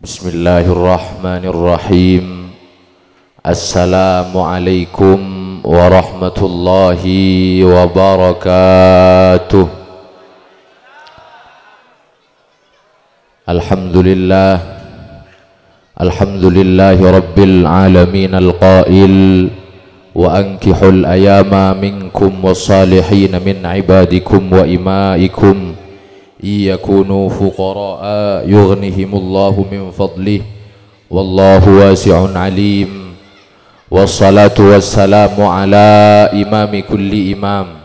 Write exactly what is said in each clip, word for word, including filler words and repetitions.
Bismillahirrahmanirrahim. Assalamualaikum warahmatullahi wabarakatuh. Alhamdulillah. Alhamdulillahi rabbil alamin al-qail, "Wa ankihul ayama minkum was-salihin min ibadikum wa imaikum, in yakunu fuqara'a yughnihimullahu min fadlih, wallahu wasi'un alim." Wassalatu wassalamu ala imami kulli imam,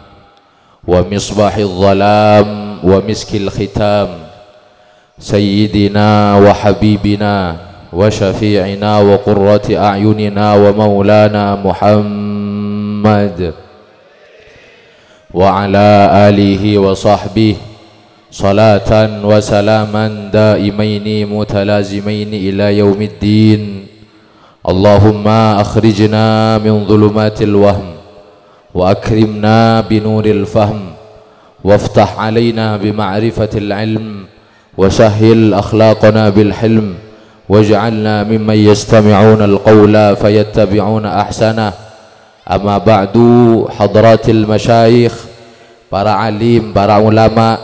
wa misbahiz zalam, wa miskil khitam, sayyidina wa habibina, wa syafi'ina, wa qurrati a'yunina, wa maulana Muhammad, wa ala alihi wa sahbihi, salatan wa salaman daimaini mutalazimaini ila yaumiddin. Allahumma akhrijna min dhulumatil wahm, wa akrimna binuril fahm, waftah alaina bima'rifatil ilm, wa sahhil akhlaqana bil hilm, waj'alna mimman yastami'unal qawla fayattabi'una ahsanah. Amma ba'du, hadratil masyayikh, para alim, para ulama,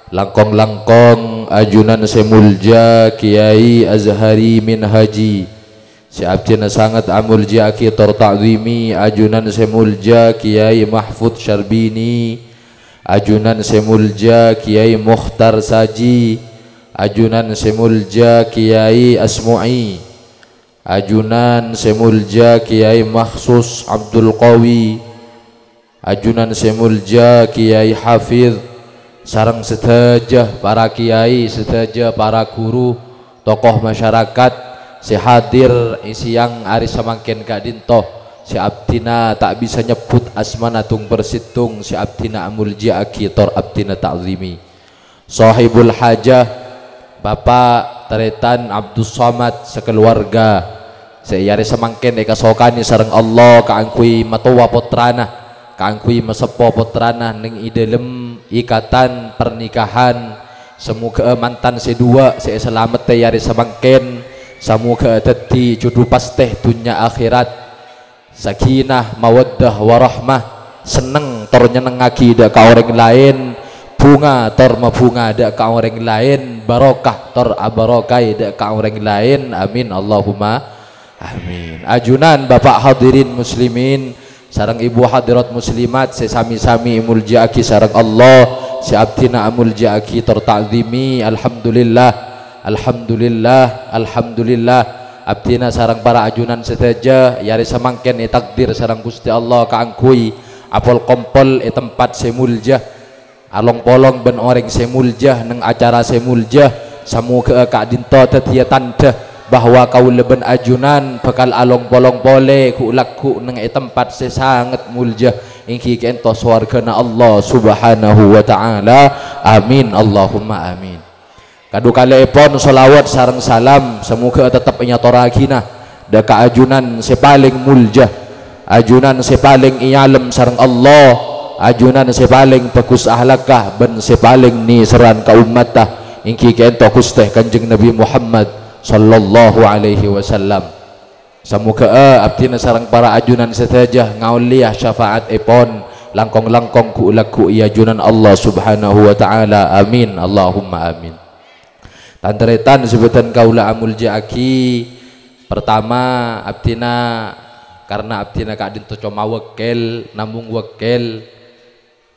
langkong-langkong ajunan sè molja Kiyai Azhari Minhaji, sè abdhina sanget amolja'aghi tor ta'dhimi ajunan sè molja Kiyai Mahfud Syarbini, ajunan sè molja Kiyai Mukhtar Saji, ajunan sè molja Kiyai Asmu'i, ajunan sè molja Kiyai Makhsus Abdul Qawi, ajunan sè molja Kiyai Hafidh, sareng sadhâjâ para kiyai, sadhâjâ para ghuru, tokoh masyarakat sè hadir è sèyang arè samangkèn ka'dinto, sè abdhina ta' bisa nyebbhut asmana dung-persèddhung, sè abdhina amolja'aghi tor abdhina ta'dhimi. Sohibul hajah, Bapa' Tarètan Abdus Somad sakaluwarga, sè è arè samangkèn èkasokanè sareng Allah kaangghuy matowa pottrana, kaangghuy maseppo pottrana neng è dhâlem ikatan pernikahan. Samoghâ'â mantan sè duwâ' sè èsalamettè è arè samangkèn, samoghâ'â dhâddhi jhudhu pastè dhunnya akhèrat. Sakinah, mawaddah, warahmah, senneng tor nyennengngaghi dâ' ka orèng laèn, bhunga tor mabhunga dâ' ka orèng laèn, barokah tor abarokaè dâ' ka orèng laèn. Amin, Allahumma amin. Ajunan Bapa' hadirin muslimin sareng ibu hadirat muslimat sè sami-sami èmolja'aghi sareng Allah, sè abdhina amolja'aghi tor ta'dhimi. Alhamdulillah. Alhamdulillah, alhamdulillah, abdhina sareng para ajunan sadhâjâ è arè samangkèn ètakdir sareng Ghustè Allah kaangghuy apol-kompol è tempat sè molja, along-polong bân orèng sè molja neng acara sè molja. Samoghâ'â ka'dinto dhâddhiyâ tandhâ bahwa kaulâ bân ajunan bhâkal along-polong polè ghu'-lagghu' neng è tempat sè sanget molja, èngghi ka'dinto sowarghâna Allah Subhanahu wa Ta'ala. Amin, Allahumma amin. Kadhukalè'èpon sholawat sareng salam, samoghâ tetep ènyatorraghina dâ' ka ajunan sè palèng molja, ajunan sè palèng èalem sareng Allah, ajunan sè palèng bhâghus ahlakka bân sè palèng nèserran ka ommatta, èngghi ka'dinto Ghustè Kanjeng Nabi Muhammad sallallahu alaihi wasallam. Samoghâ'â abdhina sareng para ajunan sadhâjâ ngaollèya syafa'atèpon, langkong-langkong ghu'-lagghu' è ajunan Allah Subhanahu wa Ta'ala. Amin, Allahumma amin. Tan-tarètan sè bâdhân kaulâ amolja'aghi, partama, abdhina, karna abdhina ka'dinto coma wèkkèl, namong wèkkèl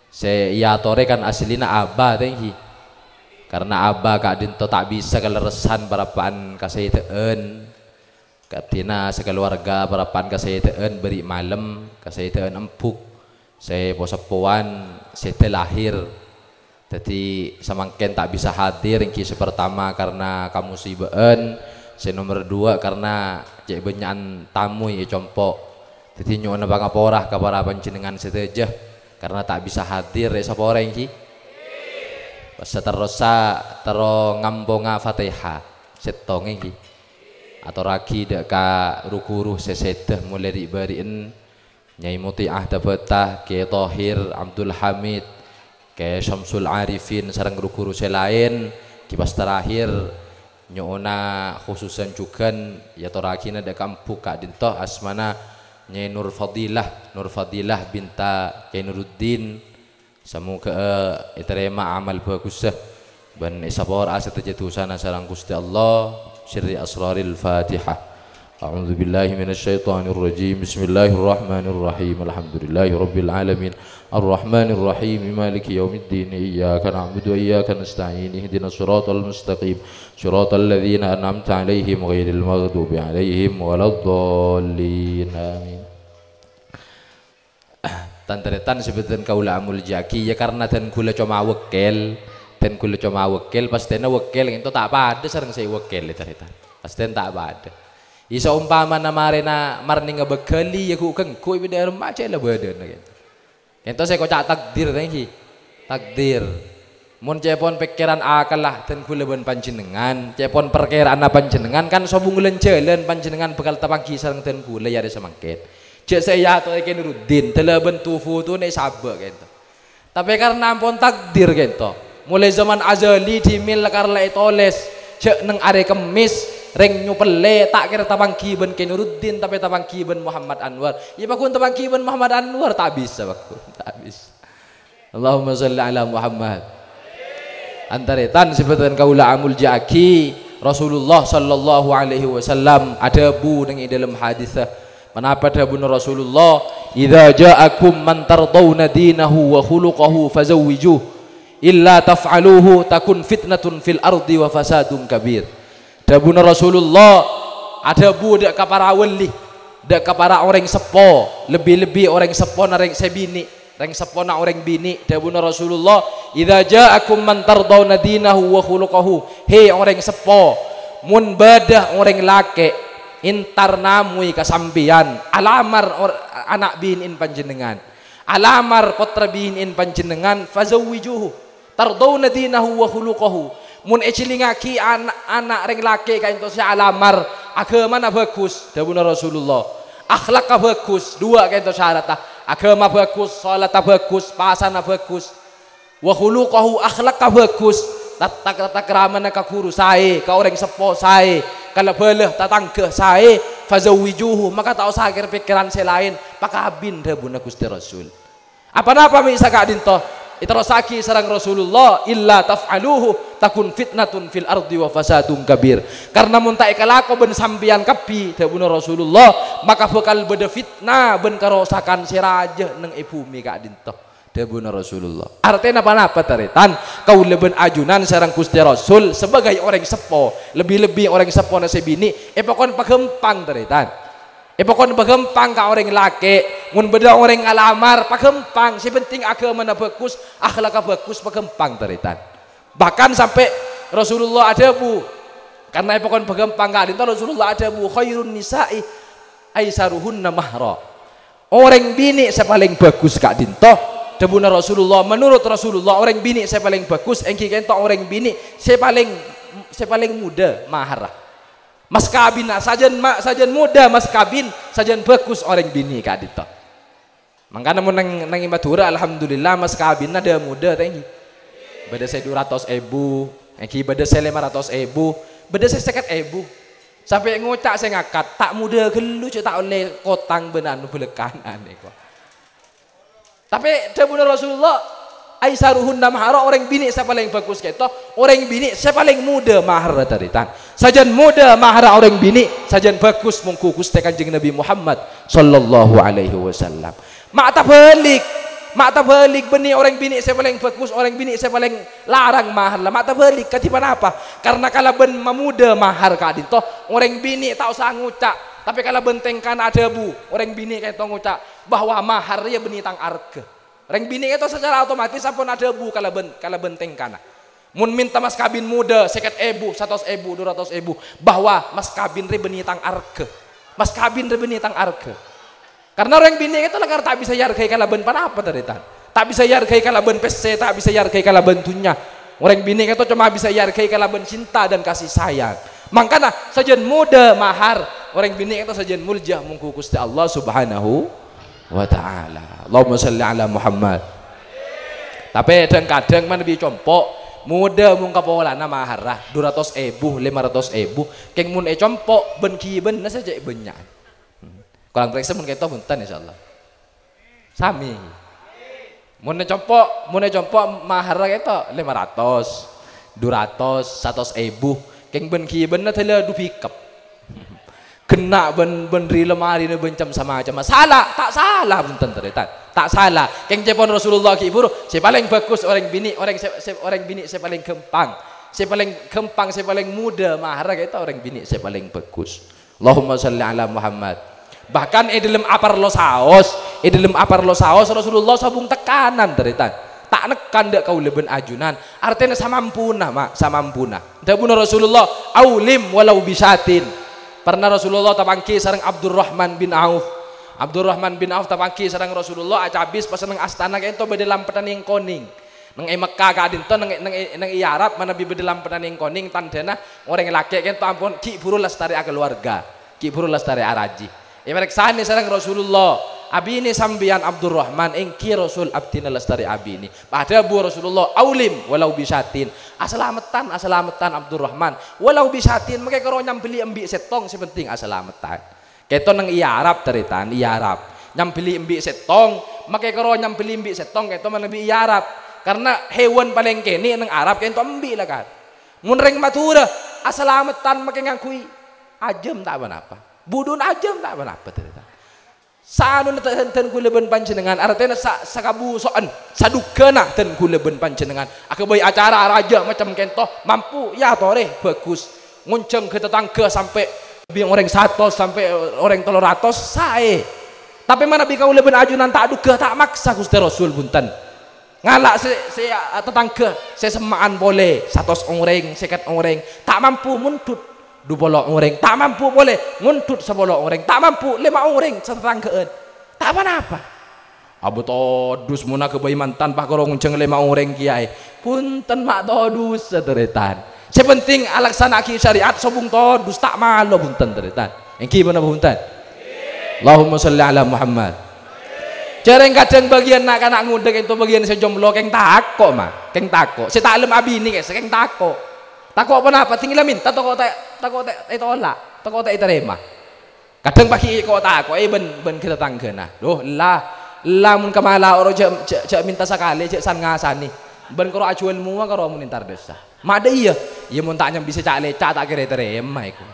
sè èyatorè kan asllina abah, tèngghi. Karna abah ka'dinto ta' bisa kalerressan parappa'an kasèdhâ'ân. Ka'dinto sakaluwarga parappa'an kasèdhâ'ân bâri' malem, kasèdhâ'ân embu', sè po-seppowan sèdhâ lahir. Dhâddhi, samangkèn ta' bisa hadir, èngghi sè partama karna kamosibâ'ân, sè nomer duwâ' karna cè' bânnya'an tamoy è compo'. Dhâddhi, nyo'ona pangapora ka para panjhennengngan sadhâjâ karna ta' bisa hadir, è saporè, èngghi. Pas saterrossa terro ngamponga Fatihah sèttong, èngghi. Atorraghi dâ' ka ru-ghuru sè sèdhâ molaè ri'-bâri'en, Nyai Muti'ah Tabata, Kè Thohir Abdul Hamid, Kè Syamsul Arifin, sareng ru-ghuru sè laèn, ghi pas terakhir, Nyo'ona khususan jhughân èyatorraghina dâ' ka embu' ka'dinto asmana Nyai Nur Fadilah, Nur Fadilah binta Cai Nuruddin. Samoghâ'â ètarèma amal bhâghussa bân èsapora'a sadhâjâ dhusana sareng Ghustè Allah. Sirri asraril Fatihah. A'udzubillahi minasyaitonirrajim. Bismillahirrahmanirrahim. Alhamdulillahirabbil alamin. Arrahmanirrahim. Maliki yaumiddin. Iyyaka na'budu wa iyyaka nasta'in. Ihdinas siratal mustaqim. Siratal ladzina an'amta 'alaihim ghairil maghdubi 'alaihim waladdallin. Amin. Tan-tarètan sè bhâdhân kaulâ amoljâ'aghi, ya karna dân kaulâ coma wèkkèl, dân kaulâ coma wèkkèl, pastèna wèkkèl ghânto ta' padâ sareng sè èwèkkèl, tarètan. Pastèna ta' padâ. Iyâ, saompamana marèna marnènga bâghâli, ya ghu'-, ghu'-, ghu' è bidhâ remma cè' la bâdâna ghânto. Ghânto sè èkoca' takdir, ta' ènggi? Takdir. Mon cèpon pèkkèran akalla dân kaulâ bân panjhennengngan, cèpon parkèra'anna panjhennengngan, kan sobung lan jhâlân panjhennengngan bhâkal tapangghi sareng dân kaulâ è arè samangkèn. Jhâ' sè èyatorè Kè Nuruddin, dâlâ bân tu-, fotona èsabâ' ghânto. Tapè karna ampon takdir ghânto. Molaè zaman azali dhimèn lakar la ètolès, jhâ' neng arè Kemmès, rèng Nyupellè ta' kèra tapangghi bân Kè Nuruddin, tapè tapangghi bân Muhammad Anwar. Iyâ, pagghun tapangghi bân Muhammad Anwar, ta' bisa, pagghun, ta' bisa. Allahumma shalli ala Muhammad. Tan-tarètan sè bhâdhân kaulâ amoljâ'aghi, Rasulullah sallallahu alaihi wasallam adhâbu neng è dâlem hadis. Ponapa dhâbuna Rasulullah? "Idza ja'akum man tardhauna dinahu wa khuluqahu fazawwijuh. Illa taf'aluhu takun fitnatun fil ardi wa fasadun kabir." Dhâbuna Rasulullah, adhâbu dâ' ka para wali, dâ' ka para orèng seppo, lebbi-lebbi orèng seppona rèng sè binè', rèng seppona orèng binè'. Dhâbuna Rasulullah, "Idza ja'akum man tardhauna dinahu wa khuluqahu." He orèng seppo, mon bâdâ orèng lakè' entar namoi ka sampèyan, alamar or-, ana' binè'en panjhennengngan, alamar pottra binè'en panjhennengngan, fazawwijuhu. Tardhauna dinahu wa khuluqahu. Mon èjhilingngaghi ana'-ana' rèng lakè' ka'dinto sè alamar, aghâmana bhâghus, dhâbuna Rasulullah. Akhlakka bhâghus, duwâ' ka'dinto syaradda. Aghâma bhâghus, sholatta bhâghus, pasana bhâghus. Wa khuluqahu, akhlakka bhâghus. Tat-, tak-, takramana ka ghuru saè, ka orèng seppo saè, ka la-, bhâlâ tatangghâ saè, fazawwijuhu, maka ta' osa kèr-pèkkèran sè laèn, pakabin, dhâbuna Ghustè Rasul. Aponapa mè' saka'dinto? Èterrossaghi sareng Rasulullah, "Illa taf'aluhu takun fitnatun fil ardi wa fasadun kabir." Karna mon ta' èkalako bân sampèyan kabbhi, dhâbuna Rasulullah, maka bhâkal bâdâ fitna bân karosakan sè rajâ neng è bhumè ka'dinto, dhâbuna Rasulullah. Artèna ponapa, tarètan? Kaulâ bân ajunan sareng Ghustè Rasul sebagai orèng seppo, lebbi-lebbi orèng seppona sè binè', èpakon paghâmpang, tarètan. Èpakon paghâmpang ka orèng lakè', mon bâdâ orèng ngalamar, paghâmpang. Sè pentèng aghâmana bhâghus, akhlakka bhâghus, paghâmpang, tarètan. Bahkan sampè' Rasulullah adhâbu, karna èpakon paghâmpang ka'dinto, Rasulullah adhâbu, "Khairun nisa'i aisaruhunna mahra." Orèng binè' sè palèng bhâghus ka'dinto, dhâbuna Rasulullah, menurut Rasulullah, orèng binè' sè palèng bhâghus ènggi ka'dinto orèng binè' sè palèng, sè palèng modâ maharra. Mas kabinna sajân ma-, sajân modâ mas kabin, sajân bhâghus orèng binè' ka'dinto. Mangkana mon neng, neng è Madhurâ, alhamdulillah, mas kabinna dâ' modâ, ta' ènggi. Bâdâ sè du ratos èbu, ènggi bâdâ sè lèma ratos èbu, bâdâ sè sèket èbu. Sampè' ngoca' sè ngakat, "Ta' modâ ghâllu, cè' ta' ollè kotang bân anu bâlâkkanan," èko. Tapè dhâbuna Rasulullah, "Aisaruhunna mahara," orèng binè' sè palèng bhâghus kèto, orèng binè' sè palèng modâ maharra, tarètan. Sajân modâ maharra orèng binè', sajân bhâghus mongghu Ghustè Kanjeng Nabi Muhammad sallallahu alaihi wasallam. Ma' tabhâlik, ma' tabhâlik, bânnè orèng binè' sè palèng bhâghus, orèng binè' sè palèng larang maharra. Ma' tabhâlik, kadhi ponapa? Karna kalabân mamodâ mahar ka'dinto, orèng binè' ta' osa ngoca', tapè kalabân tèngkana adhâbu, orèng binè' kèto ngoca', bahwa mahar rèya bânnè tang arghâ. Rèng binè' kèto sacara otomatis ampon adhâbu kalabân, kalabân tèngkana. Mon mènta mas kabin modâ sèket èbu, satos èbu, du ratos èbu, bahwa mas kabin rè bânnè tang arghâ. Mas kabin rè bânnè tang arghâ. Karna orèng binè' kèto lakar ta' bisa èarghâi kalabân ponapa, tarètan. Ta' bisa èarghâi kalabân pèssè, ta' bisa èarghâi kalabân dhunnya. Orèng binè' kèto coma bisa èarghâi kalabân cinta dan kasih sayang. Mangkana, sajân modâ mahar, orèng binè' kèto sajân molja mongghu Ghustè Allah Subhanahu wa Ta'ala. Allahumma shalli ala Muhammad. Tapè dhâng-kadhâng manabi compo', Modâ mon kapolana maharra du ratos èbu, lèma ratos èbu, kèng mon ècompo' bân ghibânna sè cè' bânnya'an. Korang parèksa mon kèto bhunten, insyaallah. Sami. Mon ècompo', mon ècompo' maharra kèto lèma ratos, du ratos, satos èbu, kèng bân ghibânna dâla du bikep. Ghenna' bân, bân ri-, lemarina bân cem-samacemma. Sala, ta' sala, bhunten, tarètan. Ta' sala. Kèng cèpon Rasulullah ghi' bhuru, sè palèng bhâghus orèng binè', orèng sè, sè, orèng binè' sè palèng ghâmpang. Sè palèng ghâmpang, sè palèng modâ maharra kèto orèng binè' sè palèng bhâghus. Allahumma shalli ala Muhammad. Bahkan è dâlem aparlo saos, è dâlem aparlo saos Rasulullah sobung tekanan, tarètan. Ta' nekkan dâ' kaulâ bân ajunan. Artèna samampuna, ma', samampuna. Dhâbuna Rasulullah, "Aulim walau bisyatin." Pernah Rasulullah tapangghi sareng Abdurrahman bin Auf. Abdurrahman bin Auf tapangghi sareng Rasulullah, acabis pas neng astana kènto bâdâ lampeddhân è konèng. Neng è Mekkah ka'dinto, neng, neng, neng è Arab manabi bâdâ lampeddhân è konèng, tandhâna orèng lakè' kènto ampon ghi' bhuru lastarè akalowarga, ghi' bhuru lastarè araji. Èparèksanè sareng Rasulullah, "Abinè sampèyan Abdurrahman?" "Èngghi, Rasul, abdhina lastarè abinè." Pas dhâbu Rasulullah, "Aulim walau bisyatin." Asalameddhân, asalameddhân Abdurrahman. "Walau bisyatin, makè karo nyambelli embi' sèttong, sè penting asalameddhân. Kèto neng è Arab, tarètan, è Arab. Nyambelli embi' sèttong, makè karo nyambelli embi' sèttong, kèto manabi è Arab. Karna hèwan palèng kènè' neng Arab kènto embi' la kan. Mon rèng Madhurâ, asalameddhân makè ngangghuy ajâm ta' ponapa. Budhuna ajâm ta' ponapa, tarètan. Sanona ta-, dhân kaulâ bân panjhennengngan, artèna sa-, sakabuso'an, sadhughâna dhân kaulâ bân panjhennengngan. Aghâbây acara rajâ macem kènto, mampu, ya torè, bhâghus. Ngonjhâng ka tatangghâ sampè' bi' orèng satos, sampè' orèng tello ratos, saè. Tapè manabi kaulâ bân ajunan ta' dhughâ, ta' maksa Ghustè Rasul, bhunten. Ngala' sè, sè, a, tatangghâ sè semma'an polè, satos orèng, sèket orèng, ta' mampu mondhut du polo orèng, ta' mampu polè mondhut sapolo orèng, ta' mampu lèma orèng satatangghâ'ân. Ta' ponapa. Abu todus mon aghâbây mantan pas karo ngonjhâng lèma orèng kèyaè. Bhunten, ma' todus, tarètan. Sè penting alaksana'aghi syariat, sobung todus, ta' malo, bhunten, tarètan. Èngghi ponapa, bhunten? Allahumma shalli ala Muhammad. Jhârèng kadhâng bâgiyân na'-kana' ngodâ kènto bâgiyân sè jomblo kèng tako', ma. Kèng tako'. Sè ta' lem abinè kèsa kèng tako'. Tako' ponapa? Ding la mènta tako' ta', tako' ta' ètola', tako' ta' ètarèma. Kadhâng paghi' ko-, tako'è bân, bân ka tatangghâna. Loh, ella, ella mon ka mala oro jhâ', jhâ', jhâ' mènta sakalè, jhâ' san-ngasanè. Bân karo ajhuwâl mowa karo mon entar dâssa. Ma' dâ' iyâ? Iyâ mon ta' nyambi sè ca'-lèca' ta' kèra ètarèma èko.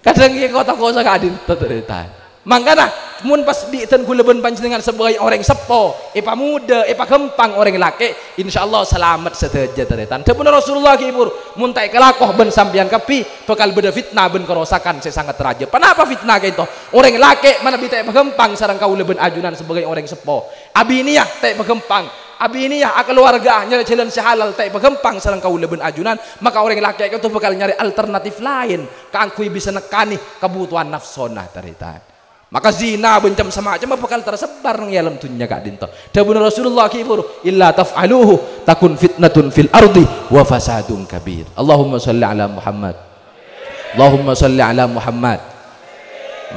Kadhâng iyâ ko-, tako' saka'dinto tarètan. Mangkana, mon pas bi' dhân kaulâ bân panjhennengngan sabâgâi orèng seppo, èpamodâ, èpaghâmpang orèng lakè', insyaallah salamet sadhâjâ tarètan. Dhâbuna Rasulullah ghi' bhuru, "Mon ta' èkalako bân sampèyan kabbhi, bhâkal bâdâ fitnah bân karosakan sè sanget rajâ." Ponapa fitnah kènto? Orèng lakè' manabi ta' èpaghâmpang sareng kaulâ bân ajunan sabâgâi orèng seppo. Abinèya ta' èpaghâmpang. Abinèya, akalowarga, nyarè jhâlân sè halal ta' èpaghâmpang sareng kaulâ bân ajunan, maka orèng lakè' kènto bhâkal nyarè alternatif laèn kaangghuy bisa nekkanè kabhutowan nafsona tarètan. Maka zina bân cem-samacemma bhâkal tersebar neng è alam dhunnya ka'dinto. Dhâbuna Rasulullah ghi' bhuru, "Illa taf'aluhu takun fitnatun fil ardi wa fasadun kabir." Allahumma shalli ala Muhammad. Allahumma shalli ala Muhammad.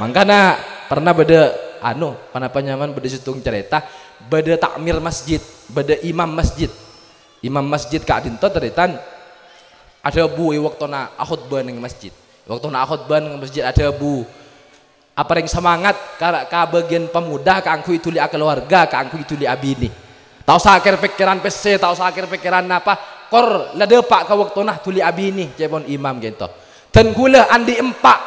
Mangkana pernah bâdâ, anu, ponapa nyamana, bâdâ sèttong carèta, bâdâ takmir masjid, bâdâ imam masjid. Imam masjid ka'dinto tarètan adhâbu è bâktona akhotbah neng masjid. È bâktona akhotbah neng masjid adhâbu, aparèng samangat ka, ka bâgiyân pemuda kaangghuy dhuli akalowarga, kaangghuy dhuli abinè. Ta' osa kèr-pèkkèran pèssè, ta' osa kèr-pèkkèran napa, kor la dâpa' ka bâktona dhuli abinè, ca'èpon imam kènto. "Dân kaulâ andi' empa'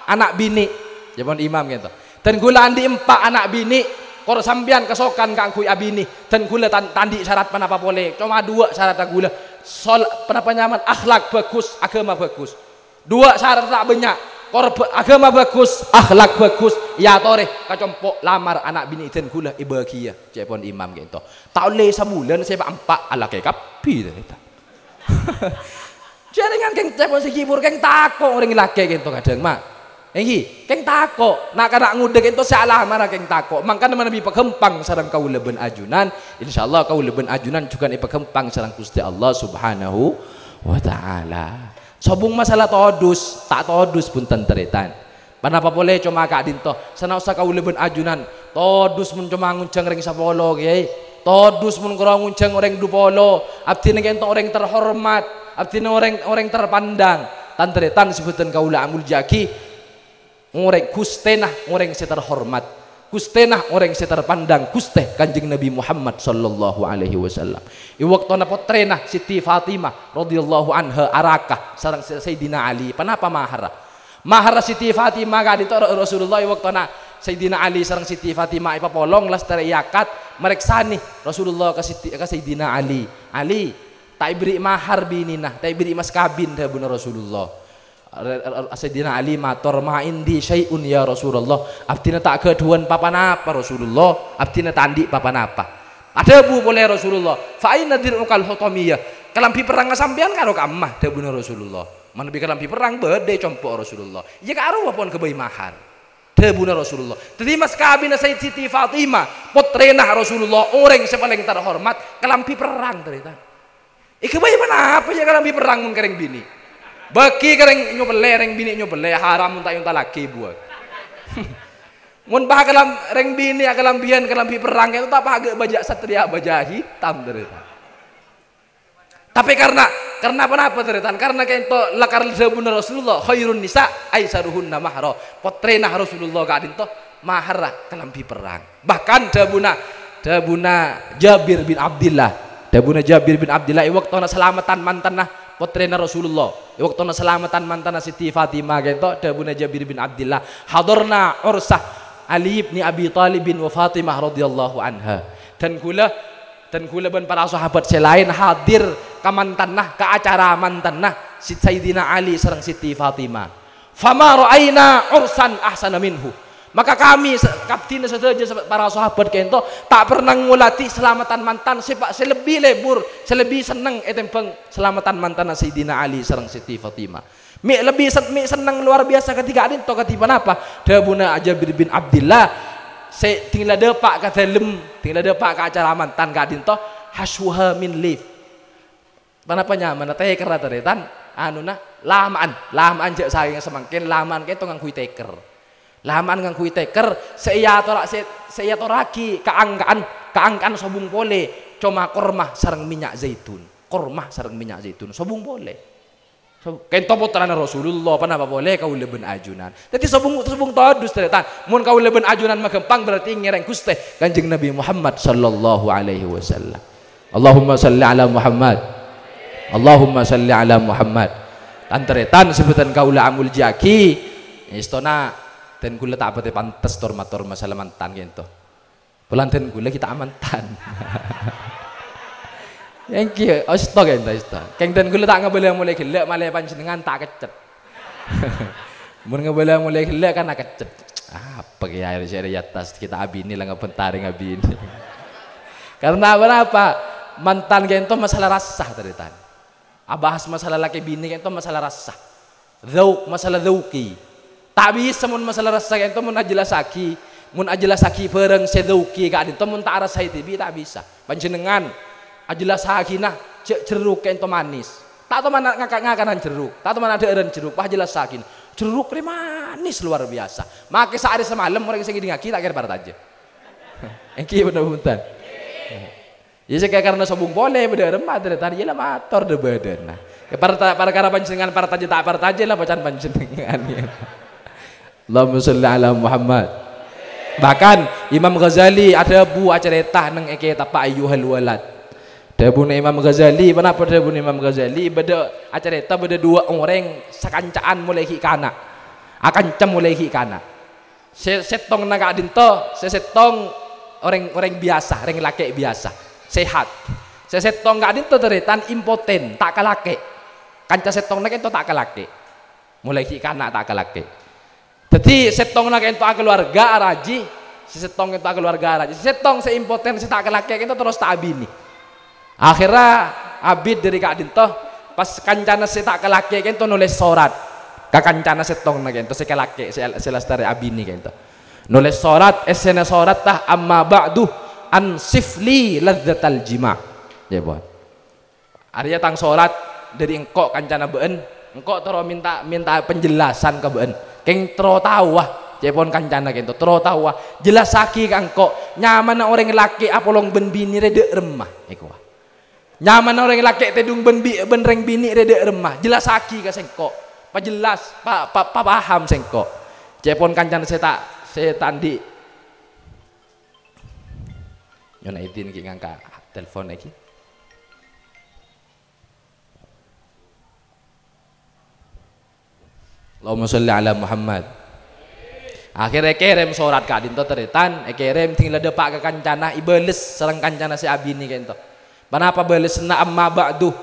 ana' binè'," ca'èpon imam kènto. "Dân kaulâ andi' empa' ana' binè', kor sampèyan kasokan kaangghuy abinè. Dân kaulâ tan-, ta' andi' sarat ponapa polè, coma duwâ' saratta kaulâ. Sol-, ponapa nyamana, akhlak bhâghus, aghâma bhâghus." Duwâ' saratta ta' bânnya'. Kor bhâ-, aghâma bhâghus, akhlak bhâghus, èyatorè ka compo' lamar ana' binè' dân kaulâ èbâghiyâ, ca'èpon imam kènto. Ta' ollè sabulân sè pa'-empa' alakè kabbhi, tarètan. Jhârèngan kèng ca'èpon sè ghi' bhuru kèng tako' orèng lakè' kènto kadhâng, ma. Èngghi, kèng tako'. Na'-kana' ngodâ kènto sè alamara kèng tako'. Mangkana manabi paghâmpang sareng kaulâ bân ajunan, insyaallah kaulâ bân ajunan jhughân èpaghâmpang sareng Ghustè Allah Subhanahu wa Ta'ala. Sobung masalah todus, ta' todus bhunten tarètan. Ponapa polè coma ka'dinto, sanaossa kaulâ bân ajunan todus mon coma ngonjhâng rèng sapolo, kèyaè. Todus mon karo ngonjhâng orèng du polo, abdhina kènto orèng terhormat, abdhina orèng, orèng terpandang. Tan-tarètan sè bhâdhân kaulâ amoljâ'aghi, orèng ghustèna orèng sè terhormat, ghustèna orèng sè terpandang, Ghustè Kanjeng Nabi Muhammad sallallahu alaihi wasallam. È bâktona pottrèna Siti Fatimah radhiyallahu anha araka sareng Sayyidina Ali. Ponapa maharra? Maharra Siti Fatimah ka'dinto Ra-, Rasulullah è bâktona Sayyidina Ali sareng Siti Fatimah èpapolong, lastarè èakad, marèksanè Rasulullah ka Siti-, ka Sayyidina Ali. "Ali, ta' èberri' mahar binèna, ta' èberri' mas kabin," dhâbuna Rasulullah. Re-, re-, Sayyidina Ali mator, "Ma indi syai'un ya Rasulullah." "Abdhina ta' ghâdhuwân pa-ponapa, Rasulullah. Abdhina ta' andi' pa-ponapa." Adhâbu polè Rasulullah, "Fa aina dir'ukal hutamiyah?" "Kalambhi perrangnga sampèyan karo ka'emma?" dhâbuna Rasulullah. "Manabi kalambhi perrang bâdâ è compo' Rasulullah." "Iyâ, ka'rowa pon ghâbây mahar," dhâbuna Rasulullah. Dhâddhi mas kabinna Sayyid Siti Fatimah, pottrèna Rasulullah, orèng sè palèng terhormat, kalambhi perrang, tarètan. Èghâbây ponapa, iyâ, kalambhi perrang mon ka rèng binè'? Bâgi ka rèng nyopellè, rèng binè' nyopellè, haram mon ta' èontallaghi, buwâ. Mon pas kalam-, rèng binè' akalambhiyân kalambhi perrang, kènto ta' pas aghâ' bâjâ satria, bâjâ hitam, tarètan. Tapè karna, karna ponapa, tarètan? Karna kènto lakar dhâbuna Rasulullah, "Khairun nisa aisaruhunna mahra." Pottrèna Rasulullah ka'dinto maharra kalambhi perrang. Bahkan dhâbuna, dhâbuna Jabir bin Abdillah, dhâbuna Jabir bin Abdillah è bâktona salameddhân mantanna pottrèna Rasulullah, è bâktona salameddhân mantanna Siti Fatimah kènto, dhâbuna Jabir bin Abdillah, "Hadarna ursah Ali ibni Abi Thalibin wa Fatimah radhiyallahu anha." Dan ghulâ, dan ghulâ bân para sahabat sè laèn hadir ka mantanna, ka acara mantanna Sayyidina Ali sareng Siti Fatimah. "Fama ra'aina ursan ahsana minhu." Maka kami sa-, kabdhina sadhâjâ sa-, para sahabat kènto ta' pernah ngoladhi salameddhân mantan sè pa-, sè lebbi lebur, sè lebbi senneng ètèmbhâng salameddhân mantanna Sayyidina Ali sareng Siti Fatimah. Mè' lebbi sen-, mè' senneng lowar biyasa kadhi ka'dinto, kadhi ponapa? Dhâbuna Jabir bin Abdillah, sè dhing la dâpa' ka dâlem, dhing la dâpa' ka acara mantan ka'dinto, "Haswuha min lif." Ponapa nyamana tèkerra, tarètan? Anona, lama'an, lama'an jâ' sakèng samangkèn, lama'an kènto ngangghuy tèker. Lama'an ngangghuy tèker, sè èyatora-, sè, sè èyatorraghi kaangka'an, kaangka'an sobung polè, coma korma sareng mènnya' zaitun. Korma sareng mènnya' zaitun, sobung polè. So-, kènto pottrana Rasulullah, ponapa polè kaulâ bân ajunan. Dhâddhi sobung, sobung todus, tarètan. Mon kaulâ bân ajunan maghâmpang, berarti ngèrèng Ghustè Kanjeng Nabi Muhammad sallallahu alaihi wasallam. Allahumma shalli ala Muhammad. Allahumma shalli ala Muhammad. Tan-tarètan sè bhâdhân kaulâ amoljâ'aghi, èstona dhân ghulâ ta' patè pantes tor-mator masalah mantan kènto. Polana dhân ghulâ ghi' ta' mantan. Èngghi, osto kènto, osto. Kèng dhân ghulâ ta' ngabâlâ molè ghellâ', malè panjhennengngan ta' keccet. Mon ngabâlâ molè ghellâ' kan akeccet. Apa kèya sè è attas kita abinè la ngabhântarè ngabinè. Karna ponapa? Mantan kènto masalah rassa, tarètan. Abahas masalah lakè binè kènto masalah rassa. Dzauk, masalah dzauki. Ta' bisa mon masalah rassa kènto mon ajellassaghi, mon ajellassaghi bhârâng sè dzauki ka'dinto mon ta' arassaè dhibi' ta' bisa. Panjhennengngan ajellassaghina jâ' jerruk kènto manis. Ta' tomana ngaka-, ngakanan jerruk, ta' tomana dhâ'ârân jerruk, pas ajellassaghi. Jerruk rè manis luar biasa. Makè saarè samalem orèng sè ngèdingngaghi ta' kèra partajâ. Èngghi bhender, bhunten. Iyâ, sè karna sobung polè, bâdâ remma, tarètan, iyâ la mator dâ-, bâdâna. Iyâ, parta-, parkara panjhennengngan partajâ ta' partajâ la bâcaan panjhennengngan. Allahumma shalli ala Muhammad. Bahkan Imam Ghazali adhâbu acarèta neng è kètabbhâ Ayyuhal Walad. Dhâbuna Imam Ghazali, ponapa dhâbuna Imam Ghazali? Bâdâ acarèta bâdâ duwâ' orèng sakanca'an molaè ghi' kana'. Akanca molaè ghi' kana'. Sè sèttongnga ka'dinto, sè sèttong orèng, orèng biyasa, orèng lakè' biyasa, sehat. Sè sèttong ka'dinto tarètan impoten, ta' kalakè'. Kanca sèttongnga kènto ta' kalakè'. Molaè ghi' kana' ta' kalakè'. Dhâddhi sèttongnga kènto akaluwarga arajhi, sè sèttong kènto akaluwarga arajhi. Sè sèttong sè impoten, sè ta' kalakè' kènto terros ta' abinè. Akhèrra abit dâri ka'dinto, pas kancana sè ta' kalakè' kènto nolès sorat ka kancana sèttongnga kènto sè kalakè', sè, sè lastarè abinè kènto. Nolès sorat, èssèna soratta, "Amma ba'du, ansif li ladzatal jima'." Yâ, pon. Arèya tang sorat dâri engko' kancana bâ'en, engko' terro mènta, mènta penjelasan ka bâ'en. Kèng terro taowa, Ca'èpon kancana kènto, "Terro taowa, jellassaghi ka engko', nyamana orèng lakè' apolong bân binè rè dâ' remma," èkowa. "Nyamana orèng lakè' tèdung bân bi-, bân rèng binè rè dâ' remma, jellassaghi ka sèngko', pajellas, pa-, pa-, papaham sèngko'." Ca'èpon kancana sè ta', sè ta' andi'. Nyo'ona idin ghi' ngangka' telpon ghi. Allahumma sholli ala Muhammad. Akhèrra èkèrèm sorat ka'dinto, tarètan, èkèrèm, ding la dâpa' ka kancana, èbâles sareng kancana sè abinè ka'dinto. Ponapa bâlessanna, "Amma ba'du,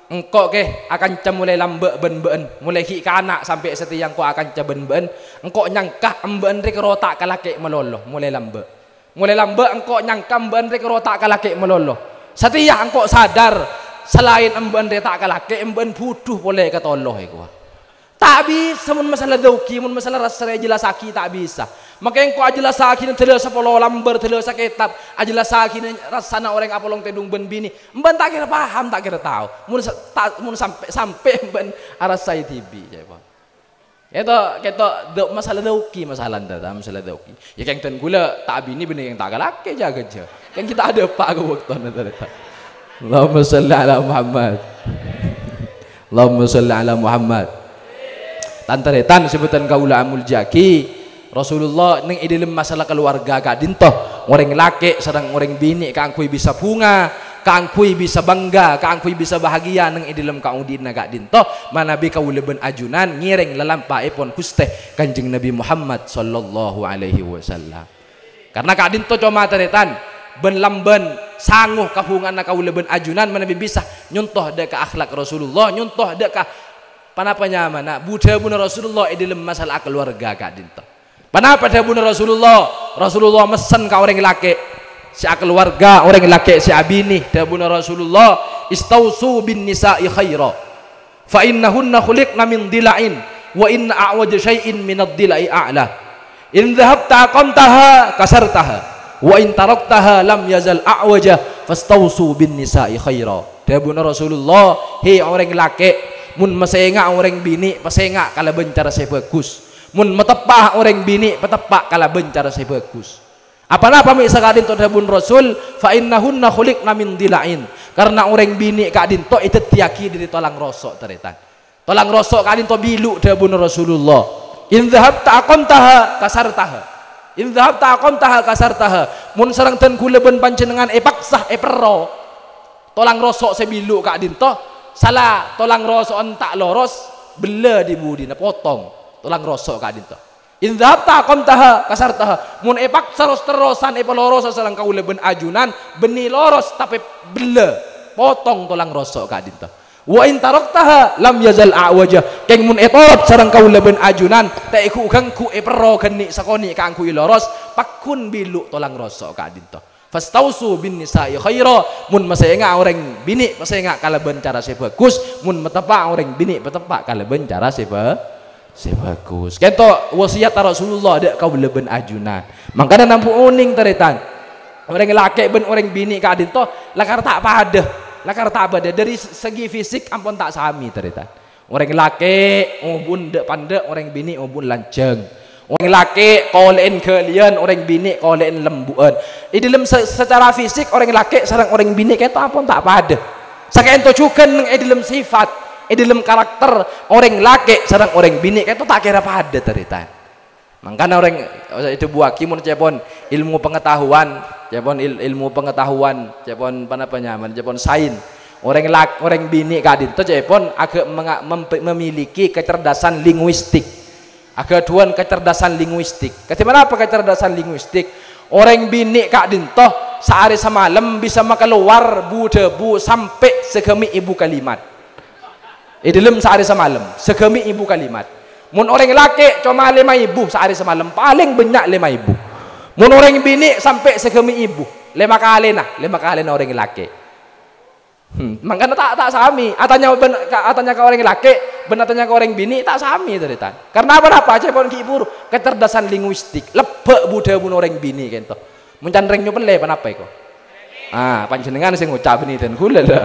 engko' kè akanca molaè lambâ' bân bâ'ân, molaè ghi' kana' sampè' satèya engko' akanca bân bâ'ân, engko' nyangka embâ'ân rè kèro ta' kalakè' malolo, molaè lambâ'." Molaè lambâ' engko' nyangka embâ'ân rè kèro ta' kalakè' malolo. Satèya engko' sadar, salaèn embâ'ân rè ta' kalakè', embâ'ân budhu polè katolo, èkowa. Ta' bisa mon masalah dzauqi, mon masalah rassa rè jellassaghi ta' bisa. Makè engko' ajellassaghi dâlâ sapolo lambâr, dâlâ sakètab, ajellassaghi rassana orèng apolong tèdung bân binè. Embâ'ân ta' kèra paham, ta' kèra tao. Mon sa-, ta-, mon sampè', sampè' embâ'ân arassaè dhibi', ca'èpon. Kèto, kèto, do-, masalah dzauqi, masalah enta, ta, masalah dzauqi. Iyâ, kèng dân ghulâ ta' abinè bânnè kèng ta' kalakè, jâ-, ghâjâ. Kèng ghi' ta' dâpa' ka bâktona, tarètan. Allahumma sholli ala Muhammad. Allahumma sholli ala Muhammad. Tan-tarètan sè bhâdhân kaulâ amoljâ'aghi, Rasulullah neng è dâlem masalah kaluwarga ka'dinto, orèng lakè' sareng orèng binè' kaangghuy bisa bhunga, kaangghuy bisa bangga, kaangghuy bisa bahagia neng è dâlem kaodi'na ka'dinto, manabi kaulâ bân ajunan ngèrèng lalampa'èpon Ghustè Kanjeng Nabi Muhammad sallallahu alaihi wasallam. Karna ka'dinto coma tarètan, bân lambân sango kabhungana kaulâ bân ajunan manabi bisa nyonto dâ' ka akhlak Rasulullah, nyonto dâ' ka ponapa nyamana, bu-dhâbuna Rasulullah è dâlem masalah kaluwarga ka'dinto. Ponapa dhâbuna Rasulullah? Rasulullah messen ka orèng lakè' sè akaluwarga, orèng lakè' sè abinè. Dhâbuna Rasulullah, "Istausu bin nisa'i khaira, fa innahunna khuliqna min dhila'in, wa inna a'waja syai'in minad dhila'i a'la. In dhahabta aqamtaha kasartaha, wa in taraktaha lam yazal a'waja, fastausu bin nisa'i khaira." Dhâbuna Rasulullah, "Hè orèng lakè', mon masènga' orèng binè', pasènga' kalabân cara sè bhâghus. Mon mateppa'a orèng binè', pateppa' kalabân cara sè bhâghus." Aponapa mè' saka'dinto dhâbuna Rasul, "Fa innahunna khuliqna min dhila'in." Karna orèng binè' ka'dinto èdhâddhiyâghi dâri tolang roso', tarètan. Tolang roso' ka'dinto bilu', dhâbuna Rasulullah. "In dhahabta aqamtaha kasartaha. In dhahabta aqamtaha kasartaha." Mon sareng dân ghulâ bân panjhennengngan èpaksa, èperro, tolang roso' sè bilu' ka'dinto, sala tolang roso'en ta' loros, bellâ dhi-budhina, potong tolang roso' ka'dinto. "In dhahabta aqamtaha kasartaha." Mon èpaksa ros-terrosan èpalorosa sareng kaulâ bân ajunan, bânnè loros tapè bellâ, potong tolang roso' ka'dinto. "Wa in taraktaha lam yazal a'waja." Kèng mon ètorot sareng kaulâ bân ajunan, ta' èghu-ghângghu èperro ghânnè' sakonè' kaangghuy loros, pagghun bilu' tolang roso' ka'dinto. "Fastausu bin nisa'i khaira." Mon masènga' orèng binè', pasènga' kalabân cara sè bhâghus. Mon mateppa'a orèng binè', pateppa' kalabân cara sè bhâ-, sè bhâghus. Ka'dinto wasiyatta Rasulullah dâ' kaulâ bân ajunan. Mangkana nambu onèng, tarètan. Orèng lakè' bân orèng binè' ka'dinto lakar ta' padâ. Lakar ta' padâ. Dâri se-, segi fisik ampon ta' samè, tarètan. Orèng lakè' obun dâ'-pandâ', orèng binè' obun lanjhâng. Orèng lakè' kolè'en ghâliyân, orèng binè' kolè'en lembu'ân. È dâlem se-, secara fisik, orèng lakè' sareng orèng binè' ka'dinto ampon ta' padâ. Saka'dinto jhughân neng è dâlem sifat, è dâlem karakter, orèng lakè' sareng orèng binè' ka'dinto ta' kèra padâ, tarètan. Mangkana orèng, eh, èdhâbuwâghi mon ca'èpon ilmu pengetahuan, ca'èpon il-, ilmu pengetahuan, ca'èpon ponapa nyamana, ca'èpon sains. Orèng lak-, orèng binè' ka'dinto ca'èpon aghâ' menga-, mem-, memiliki kecerdasan linguistik. Aghâdhuwân kecerdasan linguistik. Kadhi ponapa kecerdasan linguistik? Orèng binè' ka'dinto saarè samalem bisa makalowar bu-dhâbu sampè' saghâmè' èbu kalimat. È dâlem saarè samalem, saghâmè' èbu kalimat. Mon orèng lakè' coma lèma èbu saarè samalem, palèng bânnya' lèma èbu. Mon orèng binè' sampè' saghâmè' èbu, lèma kalèna, lèma kalèna orèng lakè'. Hmm, mangkana ta', ta' samè. Atanya bân-, ka, atanya ka orèng lakè', bân atanya ka orèng binè', ta' samè, tarètan. Karna ponapa? Ca'èpon ghi' buru. Kecerdasan linguistik. Lebbâ' bu-dhâbuna orèng binè' ka'dinto. Mon can rèng nyopellè, ponapa èko? Ah, panjhennengngan sè ngoca' bânnè dân ghulâ, la.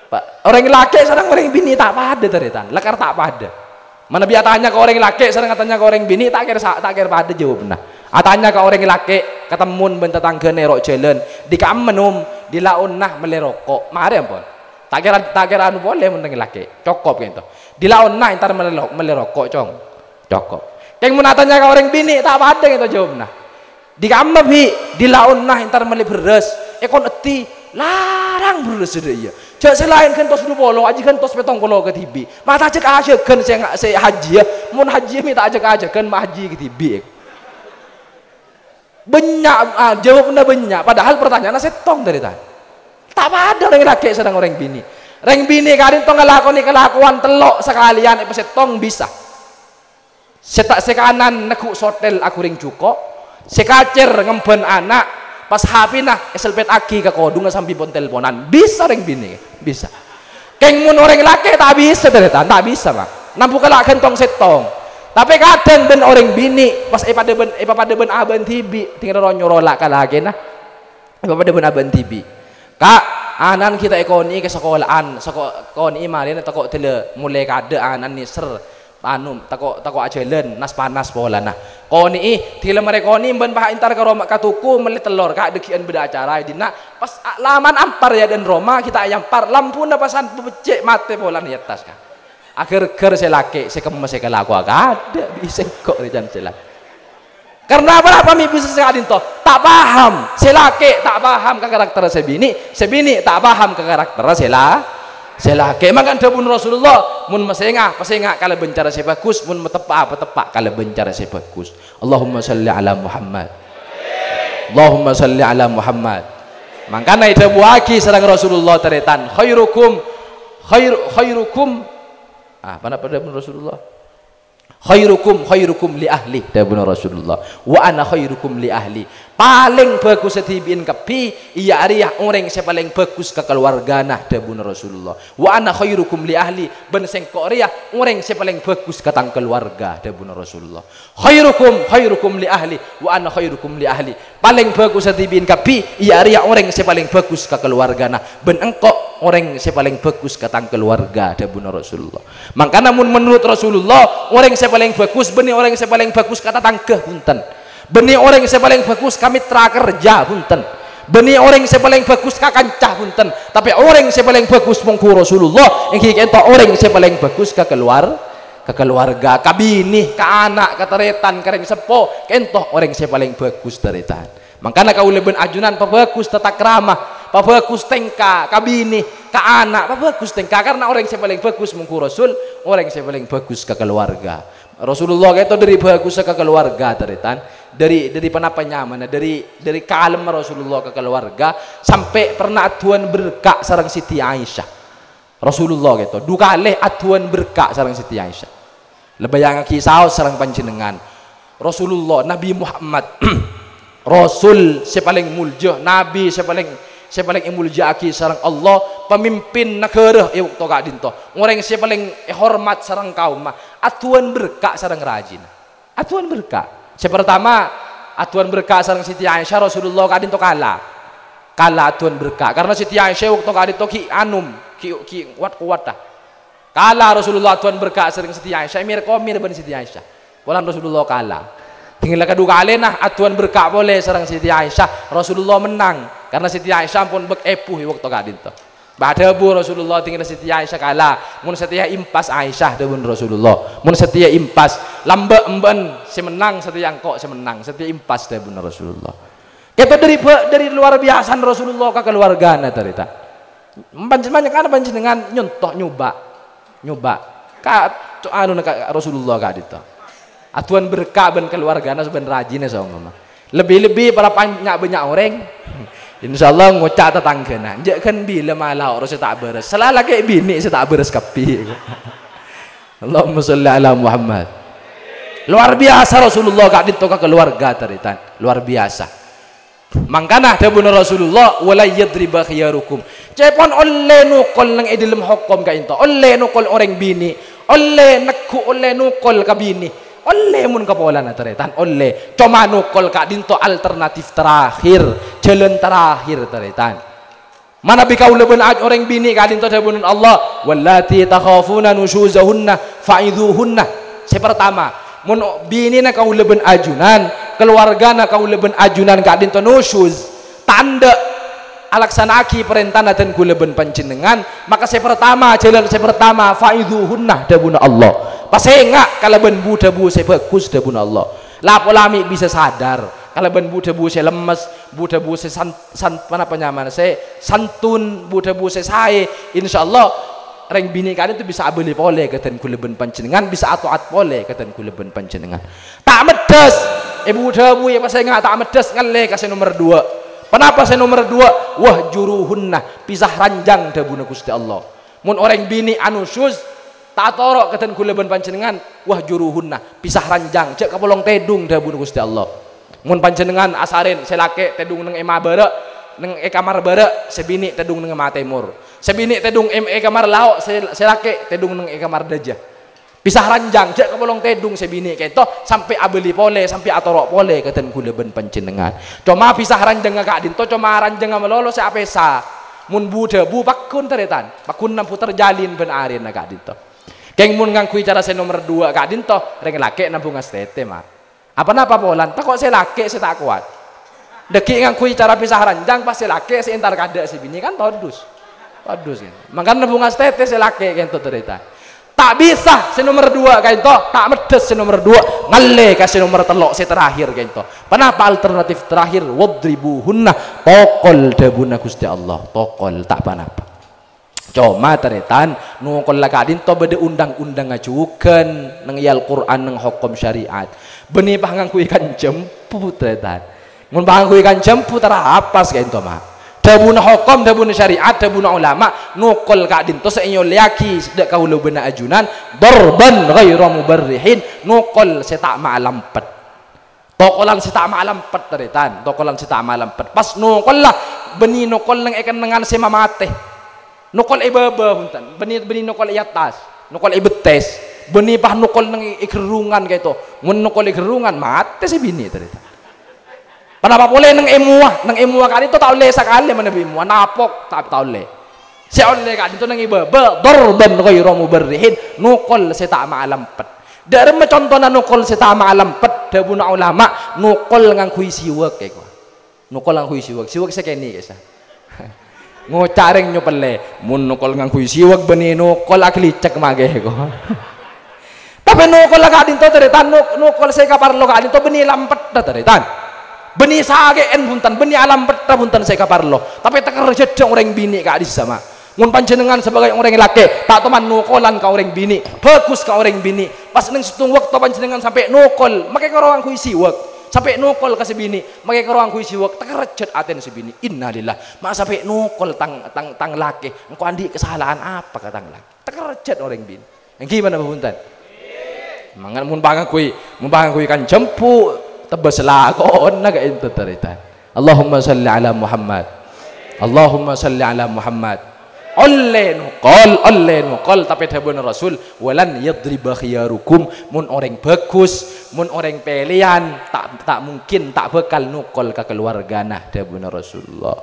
Pa-, orèng lakè' sareng orèng binè' ta' padâ, tarètan. Lakar ta' padâ. Manabi atanya ka orèng lakè' sareng atanya ka orèng binè', ta' kèra sa-, ta' kèra padâ jâwâbbhâ. Atanya ka orèng lakè', katemmon bân tatangghâna è ro' jhâlân, "Dhi ka'emma, Nom?" "Dhi laonna mellè roko'." Marè ampon. Ta' kèra, ta' kèra anu polè mon orèng lakè'. Cokop kènto. "Dhi laonna entar mellè ro-, mellè roko', Cong." Cokop. Kèng mon atanya ka orèng binè', ta' padâ kènto jâwâbbhâ. "Dhi ka'emma, Bi'?" "Dhi laonna entar mellè bherrâs." "È kon èdhi larang bherrâs dâ' iyâ. Jhâ' sè laèn ghântos dupolo, ajiyâ ghântos pèttong polo kadhibi'. Ma' ta' ajâk-ajâghân sè nga-, sè hajiyâ. Mon hajiyâ mè' ta' ajâk-ajâghân, ma' haji kadhibi'." Bânnya', ah, jâwâbbhâ bânnya', padahal pertanyaanna sèttong, tarètan. Ta' padâ orèng lakè' sareng orèng binè'. Orèng binè' ka'dinto ngalakonè kalakowan tello' sakalèyan èpasèttong bisa. Sè ta-, sè kanan neggu' sotel aghurèng jhuko', sè kacèr ngembhân ana', pas H P-na èselpèttaghi ka kodhungnga sambi pon-telponan. Bisa orèng binè', bisa. Kèng mon orèng lakè' ta' bisa, tarètan, ta' bisa, Pak. Nambu kala' ghântong sèttong. Tapè kadhâng bân orèng binè', pas èpadâ bân, èpapadâ bân abâ'na dhibi', dhing ro nyoro la-, ka lakèna. Èpapadâ bân abâ'na dhibi'. "Ka', ana'na ghi' ta' èkonè'è ka sakola'an, sako-, konè'è marèna tako' dâlâ, molè kadâ' ana'na nèser, anu, tako', tako' ajhâlân, nas-panas polana. Konè'è, dhilem arè konè' bân pas entar ka roma, ka toko mellè tellor, Ka', dhâggi'ân bâdâ acara è dinna', pas a-, laman ampar è adâ'na roma, ghi' ta' èampar, lampuna pasan pabhecce' matè polana è attas, Ka'." Aghâr-ghâr sè lakè', sè kemma sè kalakowa kadâ' bi' sèngko' rè can sè lakè'. Karna apa, apa mè' bisa sè ka'dinto? Ta' paham. Sè lakè' ta' paham ka karakter sè binè', sè binè' ta' paham ka karakter sè la-, sè lakè'. Mangkana dhâbuna Rasulullah, "Mon masènga, pasènga kalabân cara sè bhâghus, mon mateppa'a, pateppa' kalabân cara sè bhâghus." Allahumma shalli ala Muhammad. Allahumma shalli ala Muhammad. Mangkana èdhâbuwaghi sareng Rasulullah, tarètan, "Khairukum, khairu-, khairukum," ah, ponapa dhâbuna Rasulullah? "Khairukum khairukum li ahli," dhâbuna Rasulullah. "Wa ana khairukum li ahli." Palèng bhâghussa dhibi'ân kabbhi, iyâ arèya orèng sè palèng bhâghus ka kaluwargana, dhâbuna Rasulullah. "Wa ana khairukum li ahli," bân sèngko' rèya orèng sè palèng bhâghus ka tang kaluwarga, dhâbuna Rasulullah. "Khairukum khairukum li ahli, wa ana khairukum li ahli." Palèng bhâghussa dhibi'ân kabbhi, iyâ arèya orèng sè palèng bhâghus ka kaluwargana. "Bân engko' orèng sè palèng bhâghus ka tang kaluwarga," dhâbuna Rasulullah. Mangkana mon menurut Rasulullah, orèng sè palèng bhâghus bânnè orèng sè palèng bhâghus ka tatangghâ, bhunten. Bânnè orèng sè palèng bhâghus ka mitra kerja, bhunten. Bânnè orèng sè palèng bhâghus ka kanca, bhunten. Tapè orèng sè palèng bhâghus mongghu Rasulullah, èngghi kènto orèng sè palèng bhâghus ka kaluwar-, ka kaluwarga, ka binè, ka ana', ka tarètan, ka rèng seppo, kènto orèng sè palèng bhâghus, tarètan. Mangkana kaulâ bân ajunan pabhâghus tatakrama, pabhâghus tèngka ka binè, ka ana', pabhâghus tèngka, karna orèng sè palèng bhâghus mongghu Rasul, orèng sè palèng bhâghus ka kaluwarga. Rasulullah kèto dhâri bhâghussa ka kaluwarga, tarètan. Dhâri, dhâri ponapa nyamana, dhâri, dhâri kalemma Rasulullah ka kaluwarga, sampè' pernah adduwân berka' sareng Siti Aisyah. Rasulullah kèto, du kalè adduwân berka' sareng Siti Aisyah. La bâjângaghi saos sareng panjhennengngan. Rasulullah, Nabi Muhammad, Rasul sè palèng molja, Nabi sè palèng, sè palèng èmoljâ'aghi sareng Allah, pamimpin naghârâ è bâkto ka'dinto, orèng sè palèng èhormat sareng kaomma, adduwân berka' sareng rajina. Adduwân berka'. Sè partama, adduwân berka' sareng Siti Aisyah, Rasulullah ka'dinto kala. Kala adduwân berka'. Karna Siti Aisyah è bâkto ka'dinto ghi' anom, ghi', ghi' kowat-kowat, ah. Kala Rasulullah adduwân berka' sareng Siti Aisyah, èmèr-komèr bân Siti Aisyah. Polana Rasulullah kala. Dhing la kadhu kalèna adduwân berka' polè sareng Siti Aisyah, Rasulullah mennang. Karna Siti Aisyah ampon bâk èbhu è bâkto ka'dinto. Bâ dhâbu Rasulullah, dhing la Siti Aisyah kala. "Mon satèya impas Aisyah," dhâbuna Rasulullah. "Mon satèya impas, lambâ' embâ'ân sè mennang, satèya engko' sè mennang. Satèya impas," dhâbuna Rasulullah. Kèto dhâri bâ-, dhâri lowar biyasana Rasulullah ka kaluwargana, tarètan. Panj-, panjhennengngan, panjhennengngan nyonto, nyoba. Nyoba. Ka, co-, anuna ka Rasulullah ka'dinto. Adduwân berka' bân kaluwargana bân rajina saompama. Lebbi-lebbi para pan-, nya'-bânnya' orèng. Insyaallah ngoca' tatangghâna. Jhâ' ghân bilâ malao ro sè ta' bârâs. Sala lakè' binè' sè ta' bârâs kabbhi. Allahumma shalli ala Muhammad. Luar biasa Rasulullah ka'dinto ka kaluwarga, tarètan. Luar biasa. Mangkana dhâbuna Rasulullah, "Wa la yadriba khiyarukum." Ca'èpon ollè nokol neng è dhâlem hokom ka'dinto. Ollè nokol orèng binè'. Ollè neggu', ollè nokol ka binè'. Ollè mon ka polana, tarètan, ollè. Coma nokol ka'dinto alternatif terakhir. Jhâlân terakhir, tarètan. Manabi kaulâ bân aj-, orèng binè' ka'dinto dhâbuna Allah, "Wallati takhafuna nusyuzahunna fa'idhuhunna." Sè partama, mon o-, binèna kaulâ bân ajunan, kalowargana kaulâ bân ajunan ka'dinto nusyuz, ta' endâ', alaksana'aghi parèntana dân kaulâ bân panjhennengngan, maka sè partama, jhâlân sè partama, "Fa'idhuhunna," dhâbuna Allah. Pasènga' kalabân bu-dhâbu sè bhâghus, dhâbuna Allah. La pola mè' bisa sadar kalabân bu-dhâbu sè lemmes, bu-dhâbu sè san-, san-, ponapa nyamana, sè santun, bu-dhâbu sè saè. Insyaallah, rèng binè' ka'dinto bisa abâli polè ka dân kaulâ bân panjhennengngan, bisa ato'at polè ka dân kaulâ bân panjhennengngan. Ta' meddhâs, è bu-dhâbu, è pasènga' ta' meddhâs, ngallè ka sè nomer duwâ'. Ponapa sè nomer duwâ'? "Wahjuruhunna," pisah ranjang dhâbuna Ghustè Allah. Mon orèng binè' anusyuz, ta' atoro' ka dân kaulâ bân panjhennengngan, "Wahjuruhunna," pisah ranjang, jhâ' kapolong tèdung dhâbuna Ghustè Allah. Mon panjhennengngan asarèn, sè lakè' tèdung neng è ma bârâ', neng è kamar bârâ', sè binè' tèdung neng è ma tèmor. Sè binè' tèdung è, è kamar lao', sè, sè lakè' tèdung neng è kamar dâjâ. Pisah ranjang, jhâ' kapolong tèdung sè binè' ka'dinto, sampè' abâli polè, sampè' atoro' polè ka dân kaulâ bân panjhennengngan. Coma pisah ranjangnga ka'dinto, coma ranjangnga malolo sè apèsa. Mon bu-dhâbu pagghun, tarètan, pagghun nambu terjalin bân arèna ka'dinto. Kèng mon ngangghuy cara sè nomer duwâ' ka'dinto, rèng lakè' nambu ngastètè, Ma. Apa napa polan? Tako' sè lakè' sè ta' kowat. Dhâggi' ngangghuy cara pisah ranjang, pas sè lakè' sè entar kaadâ' sè binè' kan todus. Todus, ya. Mangkana nambu ngastètè sè lakè' ka'dinto, tarètan. Ta' bisa sè nomer duwâ' ka'dinto, ta' meddhâs sè nomer duwâ', ngallè ka sè nomer tello' sè terakhir ka'dinto. Ponapa alternatif terakhir? "Wadribuhunna," tokol dhâbuna Ghustè Allah, tokol, ta' ponapa. Coma, tarètan, nokolla ka'dinto bâdâ undang-undangnga jhughân neng è Al-Qur'an, neng hokom syariat. Bânnè pas ngangghuy kan jembu, tarètan. Mon pas ngangghuy kan jembu, tarapas ka'dinto, Ma. Dhâbuna hokom, dhâbuna syariat, dhâbuna ulama, nokol ka'dinto sè èollèyaghi dâ' kaulâ bân ajunan, darban ghaira mubarrihin, nokol sè ta' ma' alèmpet. Tokolan sè ta' ma' alèmpet, tarètan. Tokolan sè ta' ma' alèmpet. Pas nokolla, bânnè nokol neng è kennengngan sè mamatè. Nokol è bâbâ, bhunten. Bânnè, bânnè nokol è attas. Nokol è bettès. Bânnè pas nokol neng è gherrungan ka'dinto. Mon nokol è gherrungan, matè sè binè', tarètan. Ponapa polè neng è mowa? Neng è mowa ka'dinto ta' ollè sakalè manabi è mowa. Napok, ta', ta' ollè. Sè ollè ka'dinto neng è bâbâ, darban ghaira mubarrihin, nokol sè ta' ma' alèmpet. Dâ' remma contona nokol sè ta' ma' alèmpet, dhâbuna ulama, nokol ngangghuy siwak, èko. Nokol ngangghuy siwak, siwak sè kènè', kèsa. Ngoca' rèng nyopellè, "Mon nokol ngangghuy siwak, bânnè nokol aghâlicek ma' kèko." Tapè nokolla ka'dinto, tarètan, nok-, nokol sè èkaparlo ka'dinto bânnè lampetta, tarètan. Bânnè sakè'en, bhunten, bânnè alampetta, bhunten, sè èkaparlo. Tapè takerjhâddhâ orèng binè' ka'dissa', Ma. Mon panjhennengngan sabâgâi orèng lakè', ta' toman nokolan ka orèng binè', bhâghus ka orèng binè'. Pas neng sèttong bâkto panjhennengngan sampè' nokol, makè karo ngangghuy siwak. Sampè' nokol ka sè binè', makè karo ngangghuy siwak, takerjhât atèna sè binè'. Innalillah, ma' sampè' nokol tang, tang, tang lakè, engko' andi' kasala'an apa ka tang lakè? Takerjhât orèng binè'. Èngghi, manabi bhunten? Mangkana mon pas ngangghuy, mon pas ngangghuy kan jembu, tebbhâs lakona ka'dinto, tarètan. Allahumma shalli ala Muhammad. Allahumma shalli ala Muhammad. Ollè nokol, ollè nokol, tapè dhâbuna Rasul, "Walan yadriba khiyarukum," mon orèng bhâghus, mon orèng pèlèyan, ta', ta' mungkin, ta' bhâkal nokol ka kalowargana, dhâbuna Rasulullah.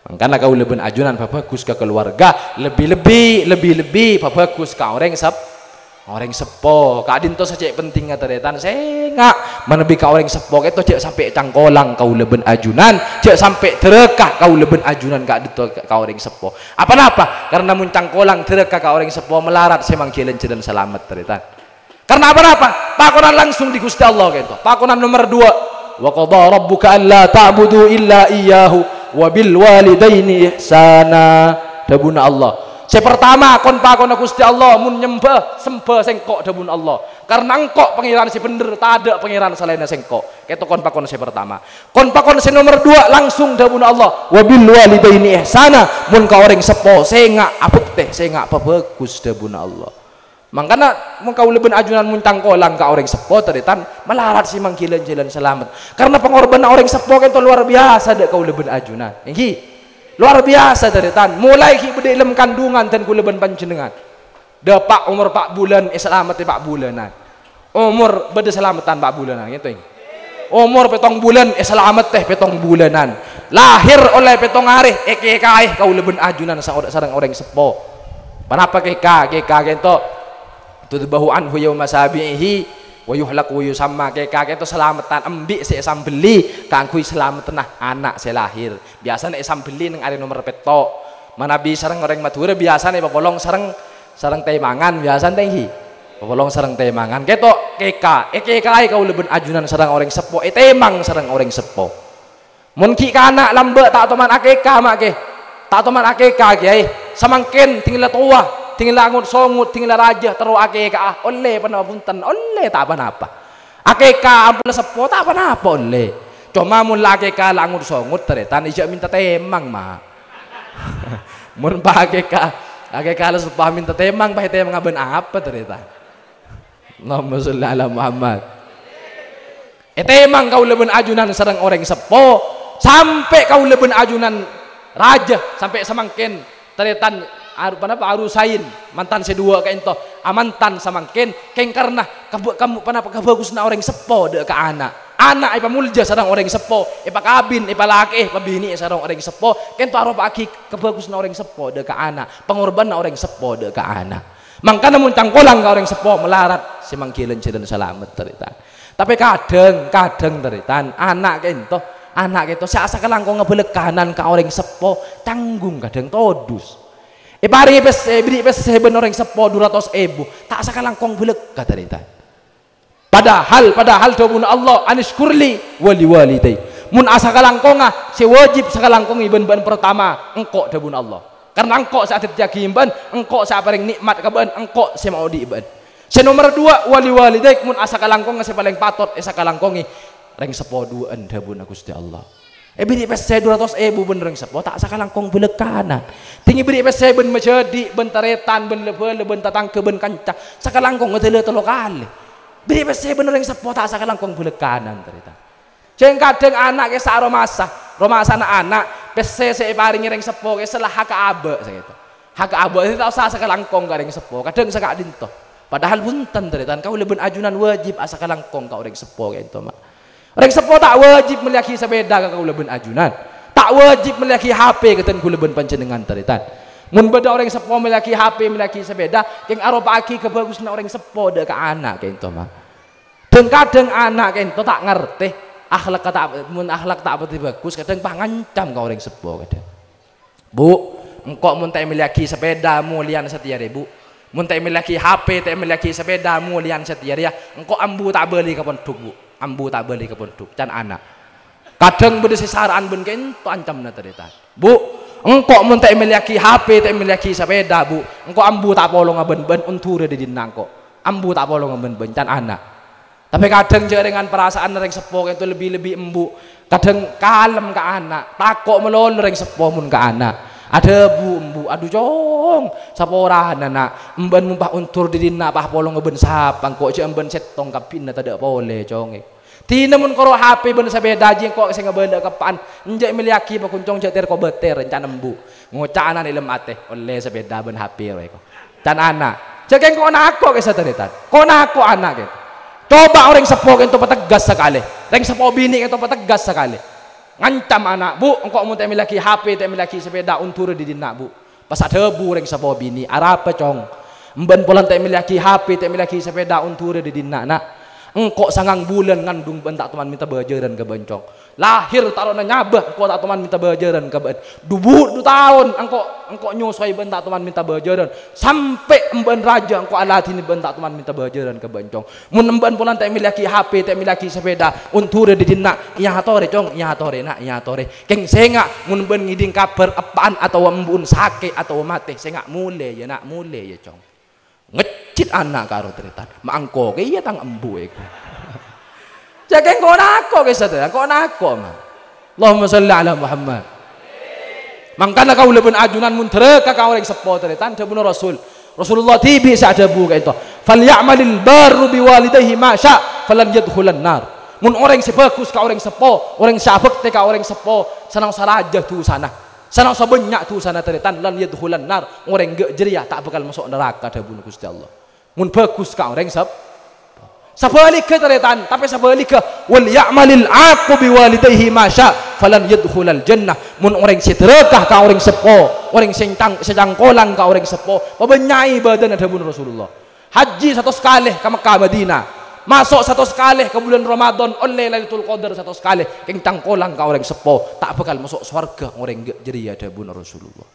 Mangkana kaulâ bân ajunan pabhâghus ka kalowarga, lebbi-lebbi, lebbi-lebbi pabhâghus ka orèng sep-, orèng seppo. Ka'dinto sè cè' pentingnga, tarètan, sènga'. Manabi ka orèng seppo ka'dinto jhâ' sampè' cangkolang kaulâ bân ajunan, jhâ' sampè' dârâka kaulâ bân ajunan ka'dinto ka orèng seppo. Apa napa? Karna mon cangkolang dârâka ka orèng seppo malarat sè mangghilan jhâlân salamet, tarètan. Karna apa-napa? Pakonan langsung di Ghustè Allah ka'dinto. Pakonan nomer duwâ'. "Wa qadha rabbuka alla ta'budu illa iyyahu wa bil walidaini ihsana." Dhâbuna Allah. Sè partama, kon-pakonna Ghustè Allah, mon nyembhâ, sembhâ Sèngko', dhâbuna Allah. Karna Engko' Pangèran sè bhendher, tadâ' pangèran salaènna Sèngko'. Ka'dinto kon-pakon sè partama. Kon-pakon sè nomer duwâ', langsung dhâbuna Allah, "Wa bil walidaini ihsana." Mon ka orèng seppo, sènga' abhâktè, sènga' pabhâghus, dhâbuna Allah. Mangkana, mon kaulâ bân ajunan mon cangkolang ka orèng seppo, tarètan, malarat sè mangghilan jhâlân salamet. Karna pangorbhânna orèng seppo ka'dinto lowar biyasa dâ' kaulâ bân ajunan. Èngghi? Lowar biyasa, tarètan. Molaè ghi' bâdâ è dâlem kandhungan dân kaulâ bân panjhennengngan. Dâpa' omor pa' bulân, èsalamettè pa' bulânan. Omor bâdâ salameddhân pa' bulânan, ngèto, èngghi? Omor pèttong bulân, èsalamettè pèttong bulânan. Lahèr ollè pèttong arè, èkèkaè kaulâ bân ajunan sa-, sareng orèng seppo. Ponapa kèka? Kèka kènto, "Tudzbahu anhu yauma sabi'ihi wa yuhlaqu wa yusamma." Kèka kènto salameddhân embi' sè èsambelli kaangghuy salameddhânna ana' sè lahèr. Biyasana èsambelli neng arè nomer pètto'. Manabi sareng orèng Madhurâ biyasana èpapolong sareng, sareng tèmangan, biyasana tèngghi. Èpapolong sareng tèmangan. Kèto kèka, èkèkaè kaulâ bân ajunan sareng orèng seppo, ètèmang sareng orèng seppo. Mon ghi' kana' lambâ' ta' toman akèka, ma' kè. Ta' toman akèka, kèyaè. Samangkèn dhing la towa, dhing la ngot-songot, dhing la rajâ, terro akèka'a. Ollè ponapa bhunten? Ollè ta' ponapa. Akèka ampon la seppo ta' ponapa ollè. Coma mon la akèka la ngot-songot, tarètan, iyâ mènta tèmang, ma'. Mon pas akèka, akèka la seppo mènta tèmang, pas ètèmanga bân apa, tarètan? Allahumma sholli ala Muhammad. Ètèmang kaulâ bân ajunan sareng orèng seppo, sampè' kaulâ bân ajunan rajâ, sampè' samangkèn tarètan aru-, ponapa, arusain, mantan sè duwâ' ka'ènto, amantan samangkèn, kèng karna kab-, kam-, ponapa, kabhâghusânna orèng seppo dâ' ka ana'. Ana' èpamolja sareng orèng seppo, èpakabin, èpalakè'è, pabinè'è sareng orèng seppo, kènto aropa'aghi kabhâghusânna orèng seppo dâ' ka ana', pangorbhânna orèng seppo dâ' ka ana'. Mangkana mon cangkolang ka orèng seppo malarat, sè mangghi lan-jhâlân salamet, tarètan. Tapè kadhâng, kadhâng, tarètan, ana' ka'ènto, ana' ka'ènto sè asakalangkongnga bâlâkkanan ka orèng seppo, canggung kadhâng todus. Èparèngè pèssè, èbèrri' pèssè bân orèng seppo du ratos èbu, ta' sakalangkong bâlâkka, tarètan. Padahal, padahal dhâbuna Allah, "Anishkur li wa liwalidaik." Mon asakalangkongnga, sè wajib sakalangkongè bân bâ'na partama, engko', dhâbuna Allah. Karna engko' sè adhâddhiyâghi bâ'na, engko' sè aparèng nè'mat ka bâ'na, engko' sè maodi' bâ'na. Sè nomer duwâ', "Wa liwalidaik," mon asakalangkongnga sè palèng patot èsakalangkongè, rèng seppo duwâ'ân, dhâbuna Ghustè Allah. Èbèrri' pèssè du ratos èbu bân rèng seppo, ta' sakalangkong bâlâkkanan. Dhing èbèrri' pèssè bân majhâdhi', bân tarètan, bân la-bâlâ, bân tatangghâ, bân kanca, sakalangkong ngèdâlâ tello kalè. Bèrri' pèssè bân rèng seppo, ta' sakalangkong bâlâkkanan, tarètan. Jhâng kadhâng ana' kèsa aromasa, romasana ana', pèssè sè èparèngè rèng seppo kèsa la ha ka abâ', sakèto. Ha ka abâ' sè ta' osa sakalangkong ka rèng seppo, kadhâng saka'dinto. Padahal bhunten, tarètan, kaulâ bân ajunan wajib asakalangkong ka orèng seppo ka'ènto, ma'. Orèng seppo ta' wajib mellèyaghi sapèda ka kaulâ bân ajunan. Ta' wajib mellèyaghi H P kadhâng kaulâ bân panjhennengngan, tarètan. Mon bâdâ orèng seppo mellèyaghi H P, mellèyaghi sapèda, kèng aropa'aghi kabhâghusânna orèng seppo dâ' ka ana' ka'ènto, ma'. Dhâng-kadhâng ana' ka'ènto ta' ngartè, akhlak ta', mon akhlak ta' patè bhâghus, kadhâng pas ngancam ka orèng seppo, kadhâng. "Bu, engko' mon ta' èmellèyaghi sapèda molèyan satèya rè, Bu. Mon ta' èmellèyaghi H P, ta' èmellèyaghi sapèda molèyan satèya rèya, engko' ambu ta' abâli ka pondhuk, Bu. Ambu ta' abâli ka pondhuk," can ana'. Kadhâng bâdâ sè sara'an bân ka'ènto ancamna, tarètan. "Bu, engko' mon ta' èmellèyaghi H P, ta' èmellèyaghi sapèda, Bu, engko' ambu ta' apolonga bân bâ'na, ondhurâ dâ' dinna' engko'. Ambu ta' apolonga bân bâ'na," can ana'. Tapè kadhâng jhâ' rèngan parasa'anna rèng seppo ka'ènto, lebbi-lebbi embu'. Kadhâng kalem ka ana', tako' malolo rèng seppo mon ka ana'. Adhâbu embu', "Adhu, Cong, saporana, Na'? Embâ'na mon pas ondhur dâ' dinna' pas apolonga bân sapa engko'? Jhâ' embâ'na sèttong kabbhina tadâ' polè, Cong, è. Dinah mon koro H P bân sapèda jiyâ engko' sè ngabâlâ ka eppa'na, enjâ' èmellèyaghi pakoncong jhâ' ter-kobâter," can embu'. Ngoca' ana' è dâlem atè, "Ollè sapèda bân H P rowa engko'," can ana'. Jhâ' kèng ko' nako' kèsa, tarètan. Ko' nako' ana' kè. Coba orèng seppo ka'ènto pategas sakalè. Rèng seppo binè' ka'ènto pategas sakalè. Ngancam ana', "Bu, engko' mon ta' èmellèyaghi H P, ta' èmellèyaghi sapèda, ondhurâ dâ' dinna', Bu." Pas adhâbu rèng seppo binè', "Arapa, Cong? Embâ'na polana ta' èmellèyaghi H P, ta' èmellèyaghi sapèda, ondhurâ dâ' dinna', Na'. Engko' sangang bulân ngandung bâ'na ta' toman mènta bâjârân ka bâ'na, Cong. Lahèr taro'na nyabâ, engko' ta' toman mènta bâjârân ka bâ'na. Dhu bu-, dhu taon engko', engko' nyosoè bâ'na ta' toman mènta bâjârân. Sampè' embâ'na rajâ, engko' aladhinè bâ'na ta' toman mènta bâjârân ka bâ'na, Cong. Mon embâ'na polana ta' èmellèyaghi H P, ta' èmellèyaghi sapèda, ondhurâ dâ' dinna', èyatorè, Cong, èyatorè, Na', èyatorè. Kèng sènga', mon bâ'na ngèdhing kabhâr eppa'na atawa embu'na sakè' atawa matè, sènga' molè, yâ, Na', molè, yâ, Cong." Ngejjhit ana' karo tarètan, "Ma' engko' kèya tang embu' èko." Jhâ' kèng ko' nako' kèsa, tarètan, ko' nako', ma'. Allahumma sholli ala Muhammad. Mangkana kaulâ bân ajunan mon dhârâka ka orèng seppo, tarètan, dhâbuna Rasul. Rasulullah dhibi' sè adhâbu ka'ènto, "Falya'malil barru biwalidayhi ma sya', falan yadkhulan nar." Mon orèng sè bhâghus ka orèng seppo, orèng sè abhâktè ka orèng seppo, sanang sarajâ dhusana. Sanang sabânnya' dhusana, tarètan, "lan yadkhulan nar," orèng ghâ' jârèya ta' bhâkal maso' naraka, dhâbuna Ghustè Allah. Mon bhâghus ka orèng sep-, sabhâligghâ, tarètan, tapè sabhâligghâ, "Wal ya'malil 'aqqu biwalidayhi ma sya'," falan yadkhulal jannah. Mon orèng sè dhârâka ka orèng seppo, orèng sè cang-, sè cangkolang ka orèng seppo, pabânnya'è ibâdâna, dhâbuna Rasulullah. Hajji satos kalè ka Mekkah Madinah. Maso' satos kalè ka bulân Ramadan, ollè Lailatul Qadar satos kalè, kèng cangkolang ka orèng seppo, ta' bhâkal maso' sowarghâ orèng ghâ' jârèya, dhâbuna Rasulullah.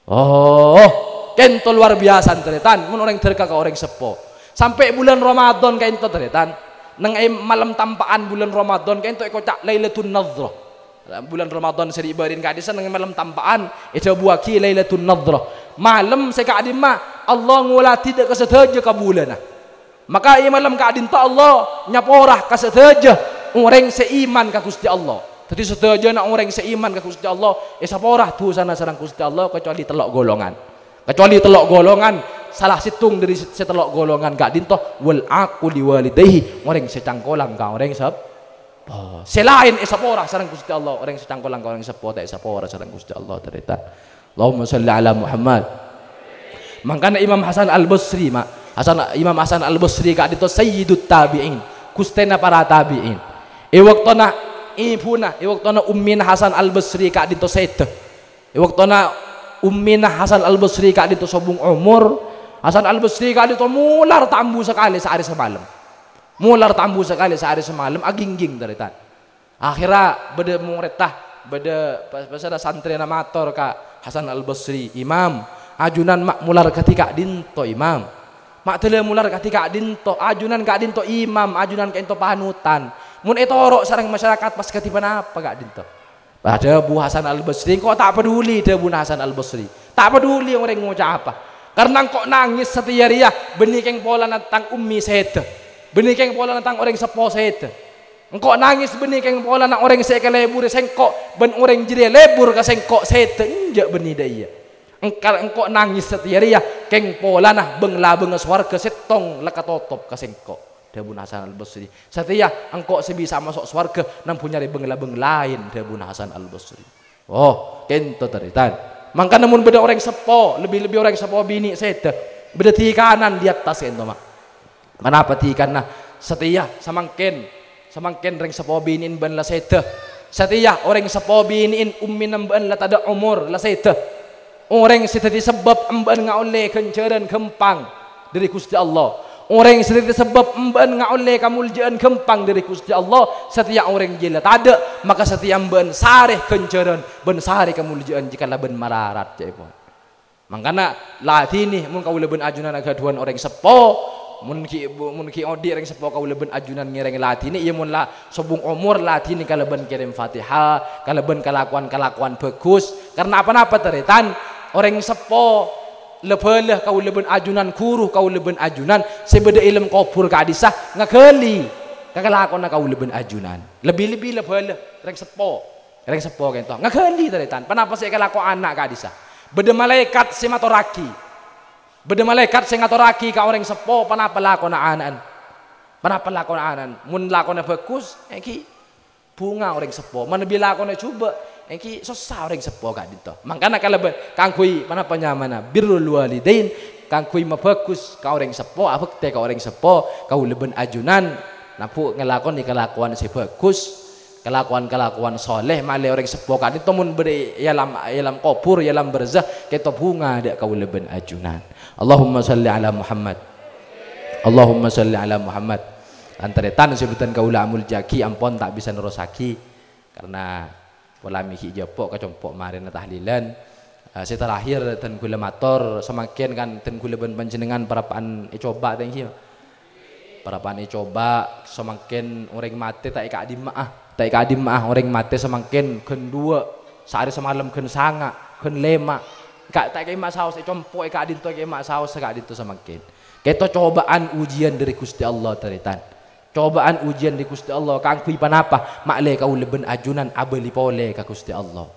Oh, kènto lowar biyasa, tarètan, mon orèng dhârâka ka orèng seppo. Sampè' bulân Ramadan kènto, tarètan. Neng è malem tampa'an bulân Ramadan kènto èkoca' Lailatun Nadhrah. Bulân Ramadan sè ri'-bâri'na ka'dissa' neng è malem tampa'an èdhâbuwaghi Lailatun Nadhrah. Malem sè ka'dimma Allah ngoladhi dâ' ka sadhâjâ kabulâna. Maka è malem ka'dinto Allah nyapora ka sadhâjâ orèng sè iman ka Ghustè Allah. Dhâddhi sadhâjâna orèng sè iman ka Ghustè Allah èsapora dhusana sareng Ghustè Allah, kacuali tello' golongan. Kacuali tello' golongan, sala sèttong dhâri sè tello' golongan ka'dinto, wal aqu li walidaihi, orèng sè cangkolang ka orèng sep-, oh, sè laèn èsapora sareng Ghustè Allah, orèng sè cangkolang ka orèng seppo ta' èsapora sareng Ghustè Allah, tarètan. Allahumma shalli ala Muhammad. Mangkana Imam Hasan Al-Basri, ma-, Hasan, Imam Hasan Al-Basri ka'dinto sayyidut tabi'in, ghustèna para tabi'in. È bâktona ibuna, è bâktona ummina Hasan Al-Basri ka'dinto sèdhâ. È bâktona ummina Hasan Al-Basri ka'dinto sobung omor, Hasan Al-Basri ka'dinto molar ta' ambu sakalè saarè samalem. Molar ta' ambu sakalè saarè samalem, agingging, tarètan. Akhèrra bâdâ morèdda, bâdâ pa-, pasèra santrèna mator ka Hasan Al-Basri, "Imam, ajunan ma' molar kadhi ka'dinto, Imam. Ma' dâlla molar kadhi ka'dinto, ajunan ka'dinto imam, ajunan ka'dinto panutan. Mon ètoro' sareng masyarakat pas kadhi ponapa ka'dinto?" Pas dhâbu Hasan Al-Basri, "Engko' ta' paduli," dhâbuna Hasan Al-Basri. "Ta' paduli orèng ngoca' apa. Karna engko' nangès satèya rèya bânnè kèng polana tang ummi sèdhâ. Bânnè kèng polana tang orèng seppo sèdhâ. Engko' nangès bânnè kèng polana orèng sè èkalèburè sèngko' bân orèng jârèya lèbur ka sèngko' sèdhâ, enjâ' bânnè dâ' iyâ. Engkal engko' nangès satèya rèya kèng polana bâng-labângnga sowarghâ sèttong la katotop ka sèngko'," dhâbuna Hasan Al-Basri. "Satèya engko' sè bisa maso' sowarghâ nambu nyarè bâng-labâng laèn," dhâbuna Hasan Al-Basri. Oh, kènto tarètan. Mangkana mon bâdâ orèng seppo, lebbi-lebbi orèng seppo binè' sèdhâ, bâdâ tikanan di attas kènto, ma'. Ponapa tikanna? Satèya samangkèn, samangkèn rèng seppo binè'en bâ'na la sèdhâ. Satèya orèng seppo binè'en ummina bâ'na la tadâ' omor, la sèdhâ. Orèng sè dhâddhi sabâb bâ'na ngaollè ghânjhârân ghâmpang dhâri Ghustè Allah. Orèng sè dhâddhi sabâb bâ'na ngaollè kamoljâ'ân ghâmpang dhâri Ghustè Allah, satèya orèng jiyâ la tadâ', maka satèya bâ'na sarè ghânjhârân bân sarè kamoljâ'ân jiyâ kalabân mararat, ca'èpon. Mangkana, ladhinè, mon kaulâ bân ajunan aghâdhuwân orèng seppo, mon ghi', mon ghi' odi' orèng seppo kaulâ bân ajunan ngèrèng ladhinè, iyâ mon la sobung omor ladhinè kalabân kèrèm Fatihah, kalabân kalakowan-kalakowan bhâghus. Karna apa-napa, tarètan, orèng seppo la bhâlâ kaulâ bân ajunan, ghuru kaulâ bân ajunan sè bâdâ è alam kobhur ka'dissa ngaghâli ka kalakowanna kaulâ bân ajunan. Lebbi-lebbi la bhâlâ rèng seppo. Rèng seppo kènto ngaghâli, tarètan. Ponapa sè èkalako ana' ka'dissa? Bâdâ malaèkat sè matorraghi. Bâdâ malaèkat sè ngatorraghi ka orèng seppo ponapa lakona ana'na. Ponapa lakona ana'na? Mon lakona bhâghus, èngghi bhunga orèng seppo. Manabi lakona jhubâ', èngghi sossa orèng seppo ka'dinto. Mangkana kalabân, kaangghuy ponapa nyamana birrul walidain, kaangghuy mabhâghus ka orèng seppo, abhâktè ka orèng seppo, kaulâ bân ajunan, nambu ngalakonè kalakowan sè bhâghus. Kalakowan-kalakowan soleh, malè orèng seppo ka'dinto mon bâdâ è alam, è alam kobhur, è alam barzakh, kènto bhunga dâ' kaulâ bân ajunan. Allahumma shalli ala Muhammad. Allahumma shalli ala Muhammad. Lan tarètan sè bhâdhân kaulâ amoljâ'aghi, ampon ta' bisa nerrossaghi. Karna pola mè' ghi' jhâpo' ka compo' marèna tahlilan. Eh, sè terakhir, dân kaulâ mator, samangkèn kan dân kaulâ bân panjhennengngan parappa'na ècoba, thank you. Parappa'na ècoba, samangkèn orèng matè ta' èka'dimma'a, ta' èka'dimma'a orèng matè samangkèn ghân duwâ', saarè samalem ghân sanga', ghân lèma'. Ka-, ta' èka'dimma'a saos, ècompo' è ka'dinto, èka'dimma'a saos è ka'dinto samangkèn. Kèto cobâ'ân ujiyân dhâri Ghustè Allah, tarètan. Cobâ'ân ujiyân dhâri Ghustè Allah, kaangghuy ponapa? Ma'lè kaulâ bân ajunan abâli polè ka Ghustè Allah.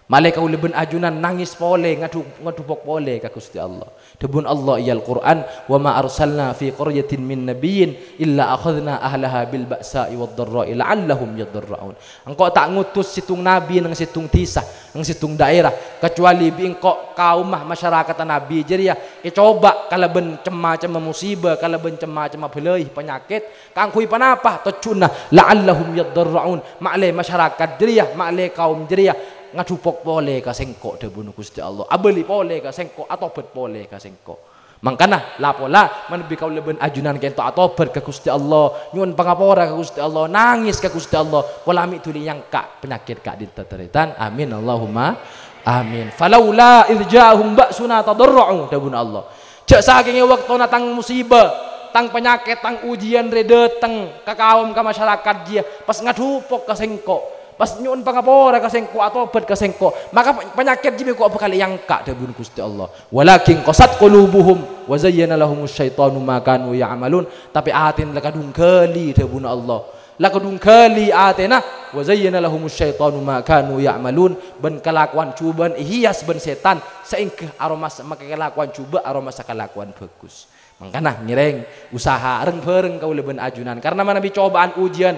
Malè kaulâ bân ajunan nangès polè, ngadhu-, ngadhubuk polè ka Ghustè Allah. Dhâbuna Allah è Al-Qur'an, "Wa ma arsalna fi qaryatin min nabiyyin illa akhadna ahlaha bil ba'sa'i wad dharra'i la'allahum yadarra'un." Engko' ta' ngutus sèttong nabi neng sèttong dhisa, neng sèttong dhaèra, kacuali bi' engko' kaomma masyarakatta nabi jârèya ècoba kalabân cem-macemma musibâ, kalabân cem-macemma bâlâi, panyakèt. Kaangghuy ponapa? Tojjhuna, "La'allahum yadarra'un." Ma'lè masyarakat jârèya, ma'lè kaom jârèya ngadhubuk polè ka sèngko', dhâbuna Ghustè Allah. Abâli polè ka sèngko', atobhât polè ka sèngko'. Mangkana, la-pola, manabi kaulâ bân ajunan ka'ento atobhât ka Ghustè Allah, nyo'on pangapora ka Ghustè Allah, nangès ka Ghustè Allah, pola mè' dhuli nyangka panyakèt ka'dinto tarètan. Amin, Allahumma amin. "Falaula idz ja'ahum ba'suna tadarra'u," dhâbuna Allah. Jhâ' sakèngè bâktona tang musibâ, tang panyakèt, tang ujiyân rè dâteng ka kaom, ka masyarakat jiyâ, pas ngadhubuk ka sèngko', pas nyo'on pangapora ka sèngko', atobhât ka sèngko', maka panyakèt jiyâ mè' ko' bhâkal èyangka', dhâbuna Ghustè Allah. "Walakin qasat qulubuhum wa zayyana lahumus syaitanu ma kanu ya'malun." Tapè atèna la kadhung ghâli, dhâbuna Allah. La kadhung ghâli atèna, "Wa zayyana lahumus syaitanu ma kanu ya'malun," bân kalakowan jhubâ'ân èhias bân sètan, saèngghâ aromasa makè kalakowan jhubâ' aromasa kalakowan bhâghus. Mangkana ngèrèng usaha reng-bhâreng kaulâ bân ajunan, karna manabi cobâ'ân ujiyân,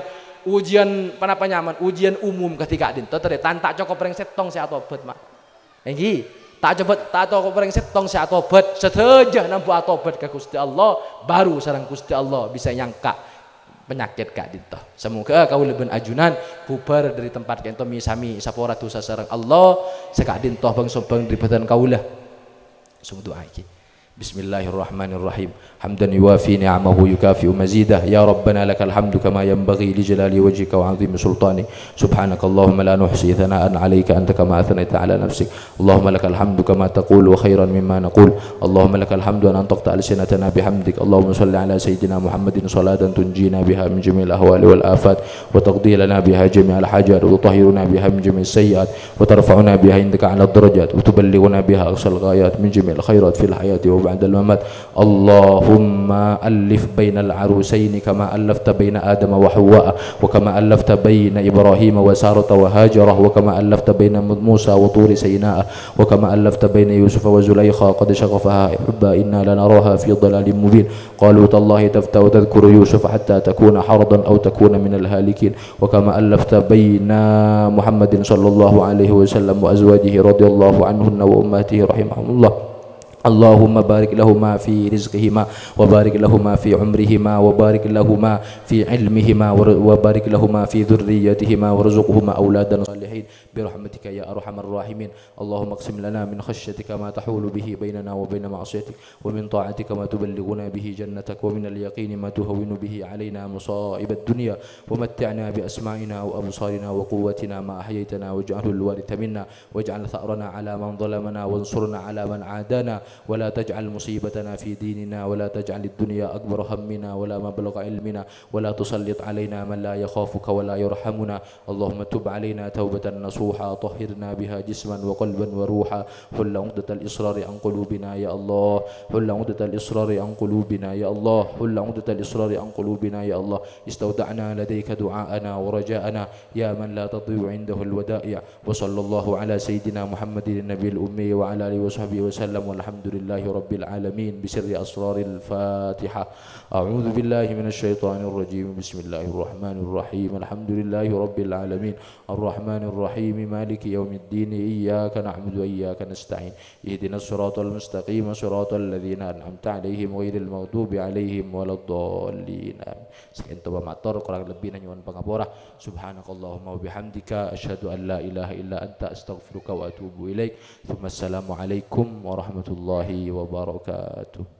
ujiyân ponapa nyamana, ujiyân umum kadhi ka'dinto tarètan ta' cokop orèng sèttong sè atobhât, ma'. Èngghi, ta' cobâ-, ta' cokop orèng sèttong sè atobhât, sadhâjâ nambu atobhât ka Ghustè Allah, baru sareng Ghustè Allah bisa nyangka panyakèt ka'dinto. Samoghâ kaulâ bân ajunan bhubhâr dâri tempat ka'dinto mè-, samè èsapora dhusa sareng Allah, sè ka'dinto bhâng-sombhâng dâri bhâdhân kaulâ. Song du'aaghi. Bismillahirrahmanirrahim. Hamdan yuwafi ni'amahu yukafi'u mazidah. Ya Rabbana lakal hamdu kama yanbaghi li jalali wajhika wa 'azimi sultanik. Subhanakallahumma la nuhsi thana'an 'alaika anta kama athnaita 'ala nafsik. Allahumma lakal hamdu kama taqulu khairan mimma naqul. Allahumma lakal hamdu an antaqta alsinatana bihamdik. Allahumma shalli 'ala sayyidina Muhammadin shalatan tunjina biha min jami'il ahwali wal afat, wa taqdi lana biha jami'al hajat, wa tutahhiruna biha min jami'is sayyi'at, wa tarfa'una biha 'indaka a'lad darajat, wa tuballighuna biha aqsal ghayat min jami'il khairat fil hayati wa ba'dal mamat. Allahumma allif bainal arusaini kama allafta baina Adama wa Hawwa'a, wa kama allafta baina Ibrahima wa Sarata wa Hajara, wa kama allafta baina Musa wa Turi Saina'a, wa kama allafta baina Yusufa wa Zulaikha qad syaghafaha hubba inna lanaraha fi dhalalin mubin. Qalu tallahi tafta'u tadhkuru Yusufa hatta takuna haradan aw takuna minal halikin. Wa kama allafta baina Muhammadin sallallahu alaihi wasallam wa azwajihi radhiyallahu anhunna wa ummatihi rahimahumullah. Allahumma barik lahuma fi rizqihima, wa barik lahuma fi umrihima, wa barik lahuma fi ilmihima, wa, wa barik lahuma fi dhurriyyatihima, warzuqhuma auladan salihin, bi rahmatika ya arhamar rahimin. Allahumma aqsim lana min khasyyatika ma tahulu bihi bainana wa baina ma'siyatik, wa min ta'atika ma tuballighuna bihi jannatak, wa minal yaqini ma tuhawwinu bihi alaina masa'ibad dunya, wa matti'na bi asma'ina wa absarina wa quwwatina ma ahyaytana, waj'alhul waritha minna, waj'al tha'rana 'ala man dhalamana, wansurna 'ala man 'adana, wa la taj'al musibatana fi dinina, wa la taj'alid dunya akbara hammina, wa la mablagha ilmina, wa la tusallit 'alaina man la yakhafuka wa la yarhamuna. Allahumma tub 'alaina taubatan nasuha, tahhirna biha jisman wa qalban wa ruha. Hulla 'uqdatal israri an qulubina ya Allah. Hulla 'uqdatal israri an qulubina ya Allah. Hulla 'uqdatal israri an qulubina ya Allah. Istawda'na ladayka du'a'ana wa raja'ana ya man la tadhi'u 'indahul wada'i'. Wa sallallahu ala sayyidina Muhammadin nabiyil ummi wa ala alihi wa sahbihi wa sallam, walhamdulillahi rabbil alamin. Bi sirri asraril Fatihah. A'udzu billahi minasy syaithanir rajim. Bismillahirrahmanirrahim. Alhamdulillahi rabbil alamin. Arrahmanir rahim. Maliki yaumiddin. Iyyaka na'budu wa iyyaka nasta'in. Ihdinas siratal mustaqim. Siratal ladzina an'amta 'alaihim ghairil maghdubi 'alaihim waladdallin. Amin. Saka'dinto pamator, korang lebbina nyo'on pangapora. Subhanakallahumma wa bihamdika, asyhadu an la ilaha illa anta, astaghfiruka wa atubu ilaik. Tsumma assalamu alaikum warahmatullahi wabarakatuh.